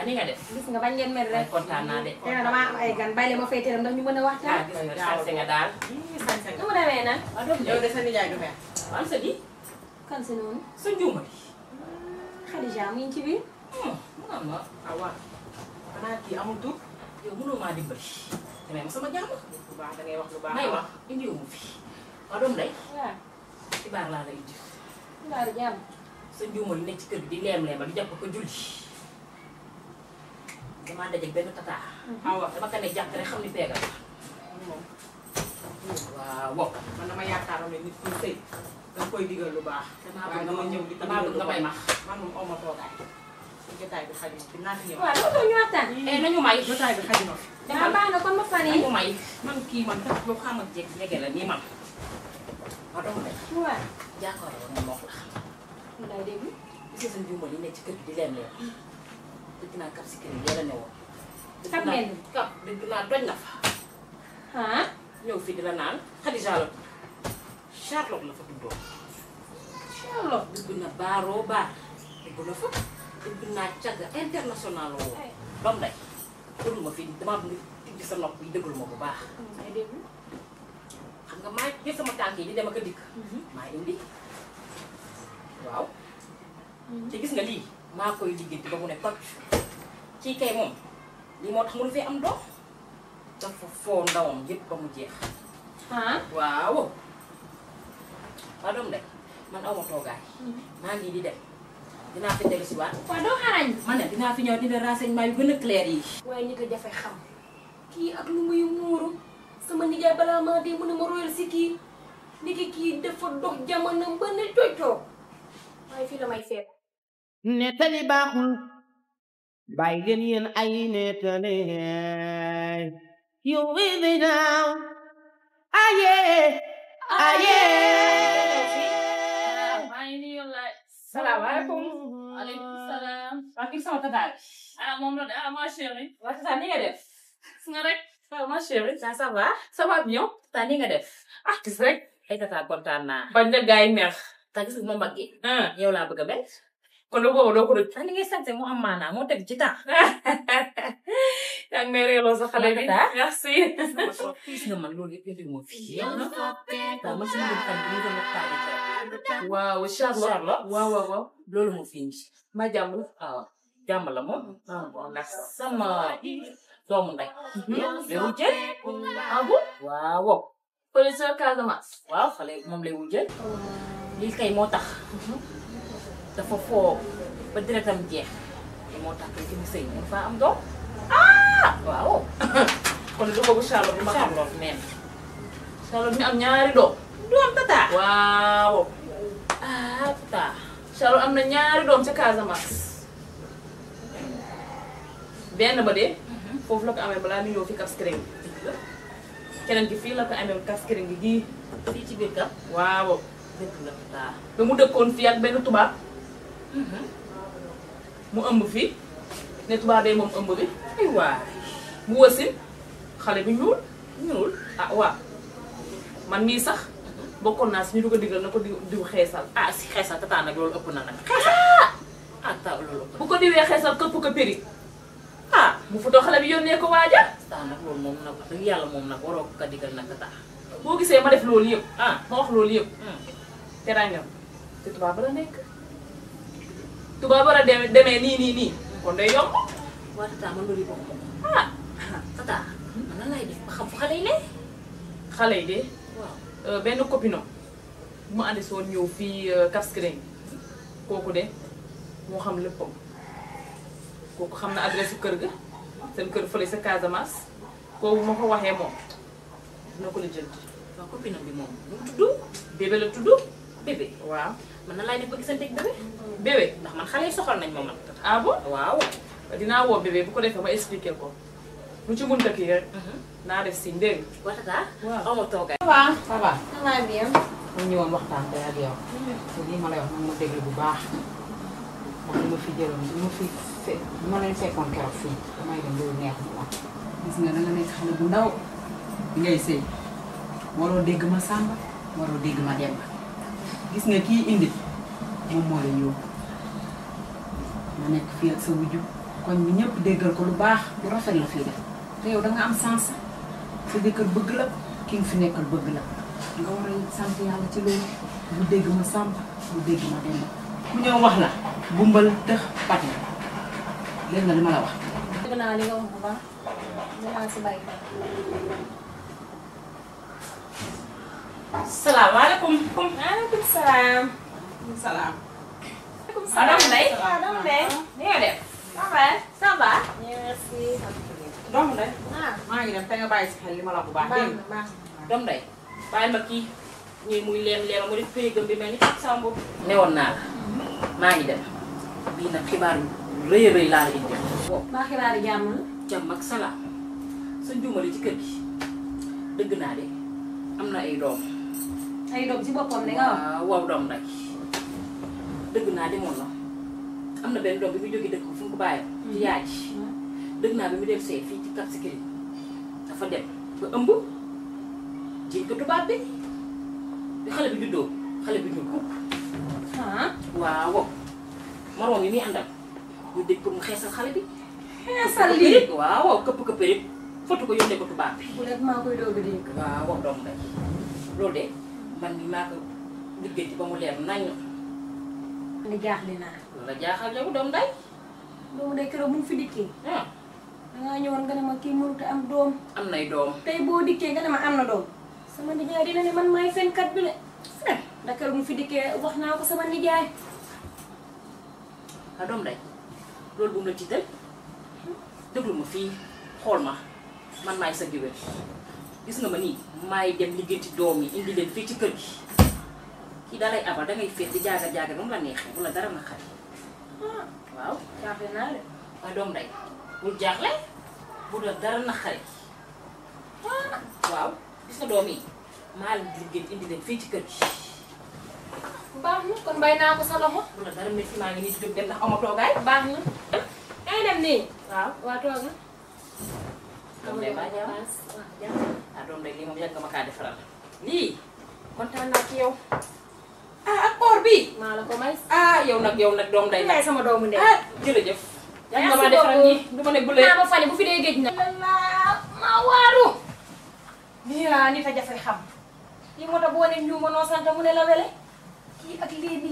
ni nga def gis nga bañ ngeen mel rek kontaan naa de nee na damaa am ay gan bàyyi ma fay teeram ndax ñu mën a waxtaan. sañse nga daal nu mu demee nag. yow de sa nijaay du mer. am sa di kan si noonu. sa njuumali. Khadija mu ngi ci biir. mu naan ma waaw xanaa kii amul tur yow mënoo maa dimbali. damay ma sama jàmm. lu baax da ngay wax lu baax. may wax indiwu ma fi. waa doom day. waaw. xibaar laa la indi. xibaaru jàmm. sa njuumali nekk ci kër gi di leem-leemal di jàpp ko julli. damaa dajeeg benn tata. waaw dama ko ne jàpp rek xam ni peegal la. waaw man dama yaakaaroon ne nit ku sëy danga koy digal lu baax. damaa bëgg nga ñëw di damaa bëgg nga may ma. man moom aw ma toogaay. jotaay bi xajuma fi naa fi ñëw. waaw dafa ñu waxtaan. nañu may. jotaay bi xajuma fi. daa baax na kon ma fan yi. nañu may man kii man tax boo xam ak jeeg jege la nii man. waaw dama def. waaw. jàkkaarloo moom wax la. lay dégg. gis nga sa njuumal yi nekk ci kër gi di leen leen. dëgg naa kap si kër yi yéen a ne woon. kap mel ni kap dëgg naa toj na fa. ah. ñëw fii di la naan Khadija la Charlotte la fa tuddoo. Charlotte. dëgg na baaroo baar dëgg na fa. dëgg naa cagga international la woo. doom day déglu ma fii damaa bëgg tijji sa nopp yi déglu ma bu baax. may dégg. xam nga maa jël sama tànk yi di dem ak a dikk. maa indi waaw. te gis nga lii maa koy liggéey ba mu ne pàcc. kii kay moom lii moo tax mënu fee am doom. dafa foo ndawam yëpp ba mu jeex. ah. waaw. waa doom de man aw ma toogaay. maa ngi di dem. dinaa fi dellu si waat. waaw doo xarañ. man ne dinaa fi ñëw di leen renseignement yu gën a clair yi. waaye nit a jafe xam. kii ak lu muy muuru. sama nijaay balaa maa dee mu ne ma royal si kii. niki kii dafa dox jamono ba ne coccoo. waaye fii la may fekk. nettali baaxul bàyyi leen yéen ay nettali you with me now aye aye maa ngi nii yow laay. salaamaaleykum. Aleykum salaam. waa kii sama tata bi. moom la de ma chérie. waa tata ni nga def. gis nga rek. ma chérie. ça va. ça va bien. tata ni nga def. gis rek. ay tata kontaan naa. bañ na gaay neex. tata gis nga ma mbagg yi. yow laa bëgg a bet. kon lu boobu doo ko dëkk. ni ngay sant mu am maanaa moo teg ci temps. yaa ngi may reeloo sa xale bi. merci. gis nga man loolu yëpp indi moo fi. waaw man si mbirum kan bi ñu doon waxtaanee. waaw Charlotte. waaw waaw waaw. loolu moo fi indi. ma jàmm la. waaw jàmm la moom. bon ndax sama doomu ndey. lay wujjee. ah bon. waaw. police Casamance. waaw xale moom lay wujjee. lii kay moo tax. dafa foo ba directam jeex. te moo tax kay ci mu sëy mu faa am doom. waaw. kon du boobu Charlotte bi ma xam. Charlotte neen. Charlotte mi am ñaari doom. doom tata. waaw. tata. Charlotte am na ñaari doom ca Casamance. benn ba de. foofu la ko amee balaa ñu ñëw fi Cap Skirring. keneen gi fii la ko amee Cap Skirring gi gii. fii ci biir Cap. waaw. dëgg la tata. ba mu dëkkoon fii ak benn tubaab. mu ëmb fii. ne tubaabee moom ëmb bi. ay waay. mu wasin xale bi ñuul. waaw. man mii sax bokkoon naa si ñu du ko digal na ko diw xeesal. si xeesal tata nag loolu ëpp na nag. xeesal. tata loolu ëpp na. bu ko diwee xeesal këpp ko péri. mu foto xale bi yónnee ko waaja. tata nag loolu moom nag wax dëgg yàlla moom nag waroo ko digal nag tata. boo gisee ma def loolu yëpp. ma wax loolu yëpp. teraangam te tubaab ba la nekk. tubaab ba la demee nii kon day yomb. waa tata man loolu yëpp wax ko. tata man nan lay def ba xam fu xale yi ne. xale yi de. waaw benn copine bu mu andi soon ñëw fii Cap Skirring kooku de moo xam léppam kooku xam na adresse su kër ga seen kër fële sa Casamance kooku ma ko waxee moom dina ko lijjanti. waaw copine bi moom nu mu tudd. bébé la tudd. bébé waaw. man nan laay def ba gisante ak bébé. bébé ndax man xale yi soxal nañ ma man. ah bon waaw. dinaa woo bébé bu ko defee ma expliquer ko lu ci mënta kii rek. naa def si ndéng. waa tata. waaw aw ma toogaay. ça va ça va. ça va bien. ma ñëwoon waxtaan tey ak yow. te lii ma lay wax nag ma déglu bu baax. ndax li ma fi jëloon li ma leen fekkoon keroog fii damay dem loolu neex ma wax. gis nga da nga nekk xale bu ndaw bi ngay sëy waroo dégg ma Samba waroo dégg ma Demba gis nga kii indi moom moo la yóbbu ma nekk fii ak sa wujju koñ bi ñëpp déggal ko lu baax lu rafet la fii def te yow da nga am sens sa jëkkër bëgg la ki nga fi nekkal bëgg la nga war a sant yàlla ci loolu bu dégg ma Samba bu dégg ma Demba ku ñëw wax la gumbal tëx pati léegi nga li ma la wax. dégg naa li nga wax bu baax dinaa si bàyyi. salaamaaleykum. maaleykum salaam. salaam. Doomu Ndey. waaw Doomu Ndey. ni nga def. ça va. merci. Doomu Ndey. maa ngi dem te nga bàyyi si xel li ma la bu baax. dégg nga Doomu Ndey bàyyi ma kii ñuy muy leem mu def périgam bi mel ni Samb. newoon naa la maa ngi dem bii nag xibaar yu rëy a rëy laa la indi. maa xibaari jàmm la. jàmm ak salaam sa njuumali ci kër gi dëgg naa de am na ay doom. ay doom ci boppam ne nga wax. waaw doom nag dëgg naa demoon na am na benn doom bi mu jógee dëkk fu mu ko bàyyi. ci yaay ji dëgg naa bi mu dem see fii ci Cap Skirring dafa dem ba ëmb jiñ ko tubaab bi xale bi juddoo xale bi ñuul kukk. waaw moroom yi muy àndal ñu dégg pour mu xeesal xale bi. xeesal lii waaw këpp rek foto ko yónnee ko tubaab bi. bu dee maa koy doog a dégg. waaw doom nag loolu de man mi maa ko liggéey ba mu leer nañu. li jaaxle naa. loolu la jaaxal yow doom day. doomu day keroog mu fi dikkee. dangaa ñëwoon nga ne ma kii mënut a am doom. am nay doom. tey boo dikkee nga ne ma am na doom. sama nijaay dina ne man maay fenkat bi de. fen da keroog mu fi dikkee wax naa ko sama nijaay. doom day loolu bu mu la tiital déglu ma fii xool ma man maay sa géwél gis nga ma nii maay dem liggéeyti doom yi indi leen fii ci kër gi kii dalay abal dangay feet di jaaga ba mu la neexee bu la dara na xari waaw jaaxle naa de. waaye doom day bul jaaxle bu la dara na xari waaw gis nga doom yi maa leen di liggéey indi leen fii ci kër gi baax na kon bay naa ko sa loxo. bu la dara métti maa ngi nii di jóg dem ndax ama toogaay. baax na. ngay dem nii. waaw waa tooga. doom day baa jàmm doom day lii moom yàgg nga ma kaa defaral lii kontaan naa ci yow. ak or bi maa la ko may. yow nag doom day nag sama doomu ndey. jërëjëf. yàgg nga ma defaral nii du ma ne bu lee. naa ma fane bu fi dee géej na. maa waaru. nii laa nit a jafe xam. lii moo tax boo ne ñu ma noo sant mu ne la wele. kii ak léebi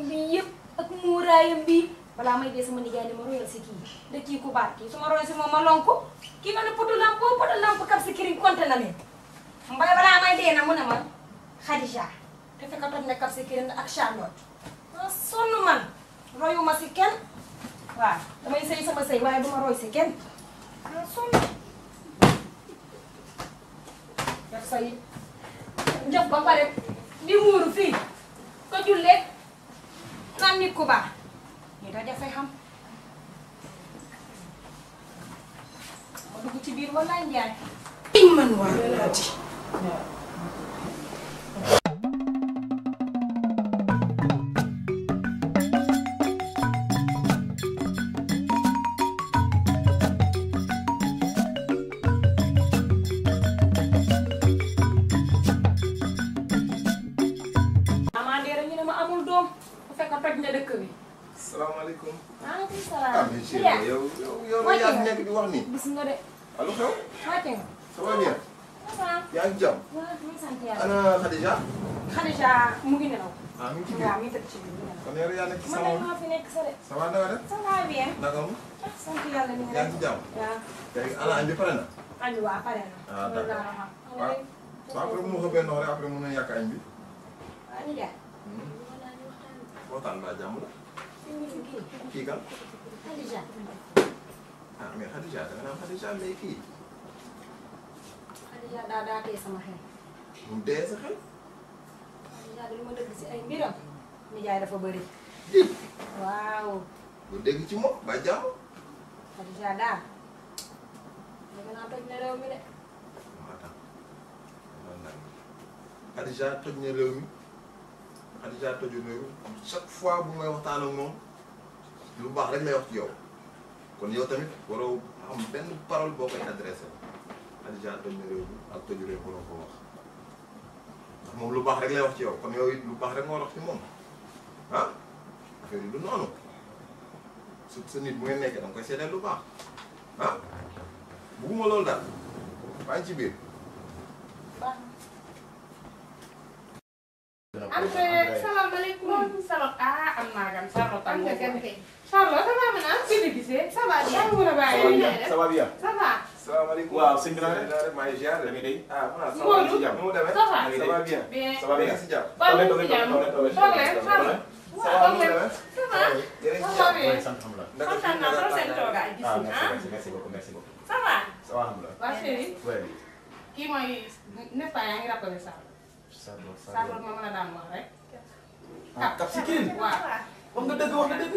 bi yëpp ak muuraayam bi balaa may dee sama nijaay ne ma royal si kii de kii ku baat kii su ma royal si moom ma lonku kii nga ne potu lamp Cap Skirring konte na leen mbay balaa may dee na mu ne ma Khadija te fekk toj ne Cap Skirring ak Charlotte ma sonn man royu ma si kenn waaw damay sëy sama sëy waaye du ma roy si kenn ma sonn def say njëf ba pare di muuru fii ko jullee naan nit ku baax ñu da jafe xam ma dugg ci biir wallaay njaay iñ man waa laati salaamaaleykum. maaleykum salaam. yow yaa ngi nekk di wax nii. gis nga de. allo xew. wàcce nga. ça va bien. yaa ngi jàmm. waaw ñu ngi sant yàlla. ana Khadija. Khadija mu ngi nelaw. mu ngi ci biir waaw mi ngi tëdd ci biir. kon yow yaa nekk ci man sama. de maa fi nekk sa de. ça va naka def. ça va bien. naka mu. sant yàlla ni nga yaa ngi ci jàmm. waaw. tey ana añ bi pare na. añ bi waaw pare na. d'accord waaw. soo après bu ma xëppee ndox rek après mun na yàq añ bi. waaw ñu dem. waxtaan ba jàmm la. kii kan. Khadija. mais Khadija da nga naan Khadija mais kii. Khadija daa tee sama xel. mu dee sa xel. Khadija de lu ma dëgg si ay mbiram. nijaay dafa bëri. waaw. lu dégg ci moom ba jàmm. Khadija daal. dama naa toj na réew mi de. Khadija toj na réew mi. Khadija toju réew chaque fois bu may waxtaan ak moom lu baax rek lay wax ci yow kon yow tamit waroo am benn parole boo koy adressé Khadija toj na réew mi ak toju réew waroo ko wax ndax moom lu baax rek lay wax ci yow kon yow it lu baax rek nga war a wax ci moom ah affaire yi du noonu su sa nit bu ngeen nekkee da nga koy seedeel lu baax ah bugguma loolu daal maa ngi ci biir. Ante salaamaaleykum. Salam ah am naa gan Charlotte am nga gan kay. Charlotte ça va maintenant. Kii la gisee. Ça va bien. Ça va bien. Ça va. salaamaaleykum. waaw sëñ bi naa rek maa ngi ziar da ngay day. ah voilà ça va si jàmm. Ça va. ça va bien. ça va bien si jàmm. Toog leen si jàmm. Toog leen Charlotte. ça va mu demee. Ça va. Ça va bien. kontaan naa trop seen toogaay gis ah nga. merci beaucoup merci beaucoup. Ça va. ça va alhamdulilah. waa chérie. oui. kii mooy n'est-ce pas yaa ngi rappelé Charlotte. Charlotte ma mën a daan wax rek. ah Cap Skirring. waaw. wax nga dëgg wax nga dëgg.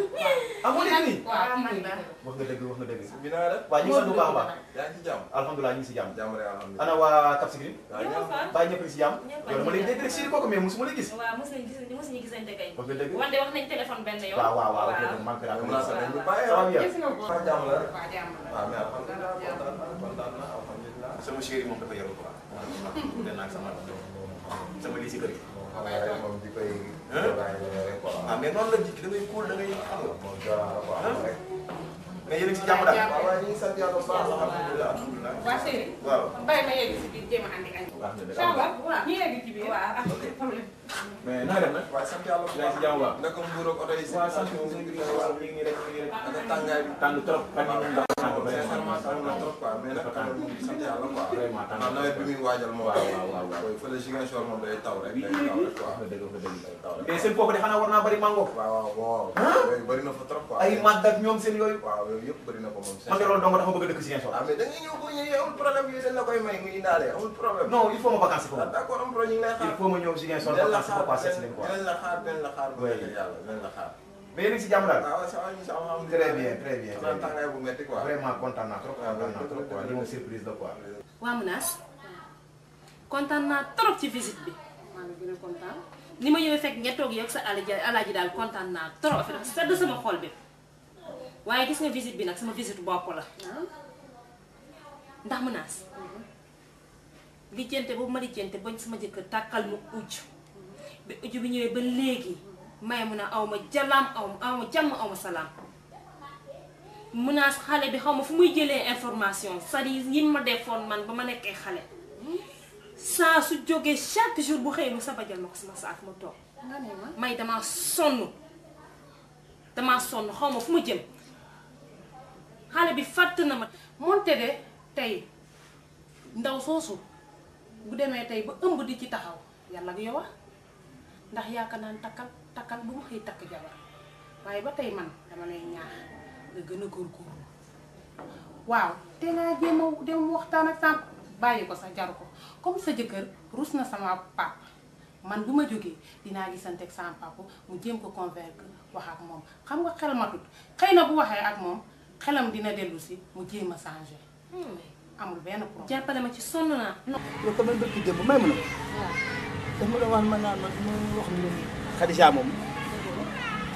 ah moo nekk nii. waaw kii mooy wax nga dëgg wax nga dëgg. bi naa def. waaw ñu ngi sant bu baax a baax. yaa ngi ci jàmm. alhamdulilah ñu ngi si jàmm. jàmm rek alhamdulilah. ana waa Cap Skirring. waaw ñëpp baa ñëpp si jàmm. yow dama lay dégg rek si kooku mais mosuma la gis. waaw mos nañu gisante kay. wax nga dëgg. wante wax nañ téléphone benn yoon. waaw waaw waaw wax nga dëgg maa ngi koy rappelé. ça va bien. waaw jàmm la rek. waaw mais alhamdulilah kontaan na alhamdulilah. sama chéri moom dafa yaru quoi. dem naa ak sama lii si kër gi. waaw moom di koy. ah mais noonu la jikki da ngay cool da ngay xam nga. moom dara quoi rek. mais yéen a ngi si jàmm daal. waaw waaw ñu ngi sant yàlla bu baax alhamdulilah. waa chérie. waaw. bàyyi ma yegg si biir jéem a andi añ. Charlotte waaw ñu yegg ci biir. waaw am na problème. mais na nga def nag. waaw sant yàlla bu baax si jàmm waaw. naka mbuur ak oto yi si. waaw sant waaw mi ngi rek mi ngi rek. ak tàngaay bi. tàng trop. fan yii moom dafa tàng sincèrement tàng na trop quoi mais nag quand même moom sant yàlla quoi. vraiment tàng ndax nawet bi muy waajal moo. waaw waaw waaw. fële Ziguinchor moom day taw rek day taw rek quoi. dëgg la dëgg la. mais seen foofu de xanaa war naa bëri mango. waaw waaw waaw. yooyu bëri na fa trop quoi. ay màdd ak ñoom seen yooyu. waaw yooyu yëpp bëri na ko moom. man de loolu dong dafa bëgg a dëkk Ziguinchor. ah mais da ngay ñëw bu ñëwee amul problème yi dañ la koy may muy indaale amul problème. non il faut ma vacances foofu. d'accord am problème ñu ngi lay xaar. il faut ma ñëw Ziguinchor vacances foofu quoi seet si leen quoi. dinañ la xaar dinañ la xaar bu fekkee yàlla dinañ la xaar. mais yéen a ngi si jàmm daal. waaw ça va ñu si alhamdulilah. très bien très bien. xanaa tàngaay bu métti quoi. vraiment kontaan naa trop kontaan naa trop quoi lii moom surprise la quoi. waa Mounass kontaan naa trop ci visite bi. maa ngi gën a kontaan. ni ma ñëwee fekk nga toog yow ak sa alaaji daal kontaan naa trop dafa sedd sama xol bi waaye gis nga visite bi nag sama visite bopp la. ndax Mounass lijjante boobu ma lijjante bañ sama jëkkër tàkkal ma ujj bi ujj bi ñëwee ba léegi may mun a aw ma jalaam aw ma jàmm aw ma salaam Mounass xale bi xaw ma fu muy jëlee information c'est-à-dire yi ma defoon man ba ma nekkee xale saa su jógee chaque jour bu xëyee mu sabajal ma ko sama saak ma toog may damaa sonn xaw ma fu ma jëm xale bi fàtt na ma moonte de tey ndaw soosu bu demee tey ba ëmb di ci taxaw yàlla ak yow a ndax yaakaar naa takkal bu mu xëy takk jabar waaye ba tey man dama lay ñaax nga gën a góorgóorlu waaw te ngaa jéem a dem waxtaan ak sa bàyyi ko sax jaru ko comme sa jëkkër rus na sama papa man bu ma jógee dinaa gisante ak sama papa mu jéem ko convaincre wax ak moom xam nga xel matut xëy na bu waxee ak moom xelam dina dellu si mu jéem a changé amul benn problème. jàppale ma ci sonn naa. yow comme man bëgg démb may ma na ko. daf ma doon wax man naan man ma wax ni Khadija moom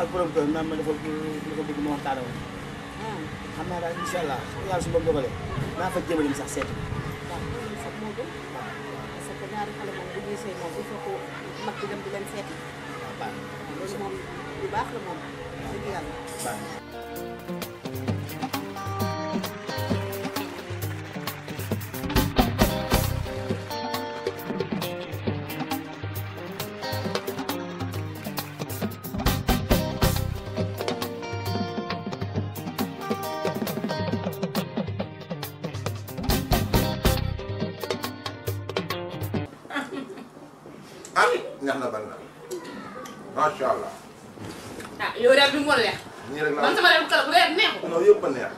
ak borom kër naan ma dafa bëgg ma waxtaane woon. xam naa daal incha allah yàlla su ma dogalee naa fa jéem a dem sax seet. waaw sax moo gën parce que ñaari xale moom bu ñuy sëy moom il faut que mag bi dem di leen seeti. waaw loolu moom lu baax la moom dëgg yàlla. neex na bari na macha allah. ah yow reer bi mu war a neex. nii rek la man sama reer bu kala bu reer neexul. non yëpp a neex.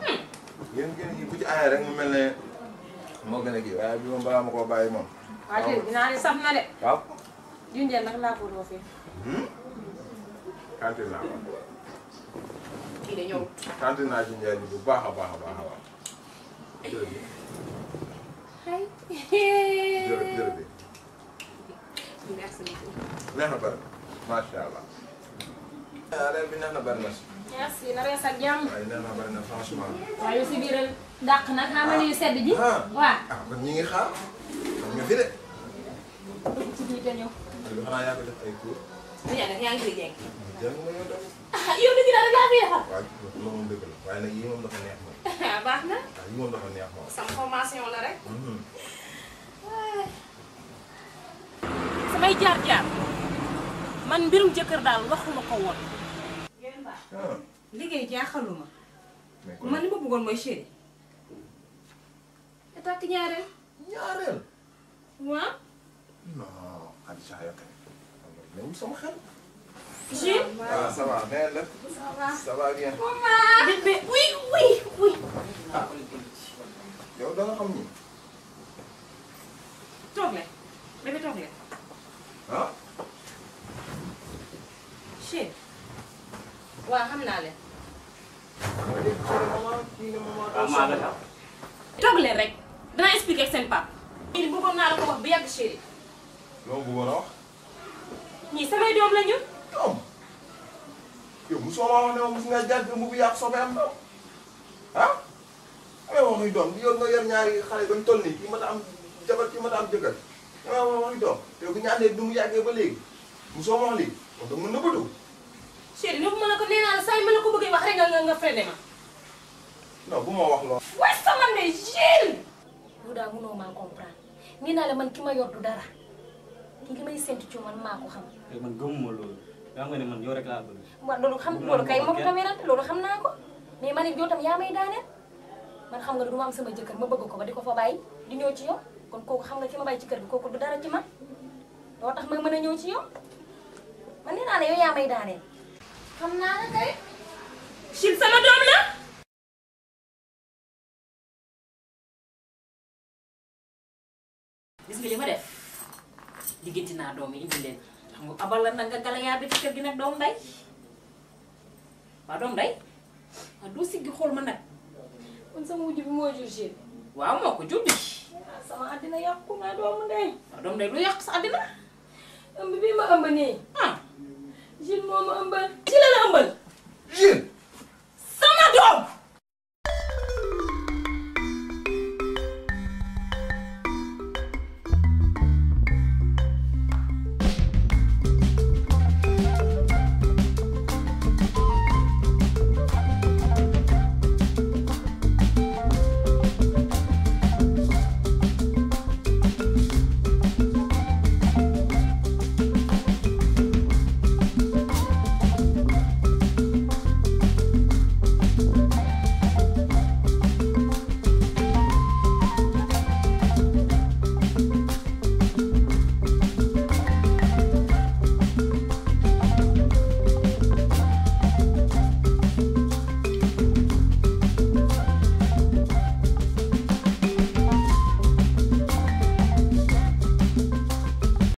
yéen ngeen bu ci aayee rek mu mel ne moo gën a kii waaye bi moom balaa ma koo bàyyi moom. waaw kay dinaa ne saf na de. waaw. junjee nag laa ko roofee. kantin naa ko. kii de ñëw. kantin naa junjee bi bu baax a baax a baax a baax. jërëjëf. jërëjëf. merci beaucoup. neex na bari macha allah. reer bi neex na bari na si. merci na rees ak jàmm. waaye neex na bari na franchement. waaye si biir dàq nag xam nga yu sedd ji. waaw. ah kon ñi ngi xaar. xam nga fi de. dugg ci biir te ñëw. Aliou xanaa yaa ko def ay cours. yaa ngi koy jeng. jàng ma yow tamit. yow dëgg la yaa fi defal. waaw loolu moom dëgg la waaye nag yii moom dafa neex moom. baax na. waaw yii moom dafa neex moom. sama formation la rek. samay jaar-jaar man mbirum jëkkër daal waxuma ko woon. liggéey jaaxaluma. man li ma bëggoon mooy chéri. te takk ñaareel. ñaareel. waaw. non Khadija yow kay. même sama xel. Gilles. ah ça va mais là. ça va bien. bébé oui oui oui. ah yow da nga xam ni. toog leen bébé toog leen. ah. chéri. waaw xam naa leen. toog leen rek danaa expliquer ak seen papa. lii bëggoon naa la ko wax bu yàgg chéri. loo bëggoon a wax. ñii samay doom la ñu. doom. yow mosoo ma wax ne ma mos nga jàdd mu bu yàq soobee am doom ah. damay wax muy doom yow nga yor ñaari xale ba ñu toll nii kii ma ta am jabar kii ma ta am jëkkër damay wax muy doom yow bu ñu àndee du mu yàggee ba léegi mosoo ma wax lii kon da mën na bëtu. chéri ni ma la ko nee naa la saa yi ma la ko bëggee wax rek nga freiné ma. non bu ma wax lool. waaye sama ne Gilles. lu daal mënoo maa comprendre nee naa la man ki ma yor du dara kii li may séntu ci man maa ko xam. man gëmuma loolu yaa nga ne man yow rek laa bëgg. waaw loolu xam loolu kay moom tamit nag loolu xam naa ko mais man it yow tam yaa may daaneel man xam nga ne du ma am sama jëkkër ma bëgg ko ba di ko fa bàyyi di ñëw ci yow kon kooku xam nga ki ma bàyyi ci kër gi kooku du dara ci man loo tax ma mën a ñëw ci yow man nee naa la yow yaa may daaneel xam naa la kay. Gilles sama doom la. gis nga li ma def diggante naa doom yi indi leen xam nga abal la nag nga galayaa bi ci kër gi nag doom nday waaw doom nday waaw doo siggi xool ma nag kon sama wujj bi moo jur Gilles. waaw moo ko jur bi sama àddina yàqu naa doomu ndey. waaw doom nday lu yàq sa àddina ëmb bii ma ëmb nii. ah Gilles moo ma ëmbal. Gilles la ëmbal. Gilles. sama doom.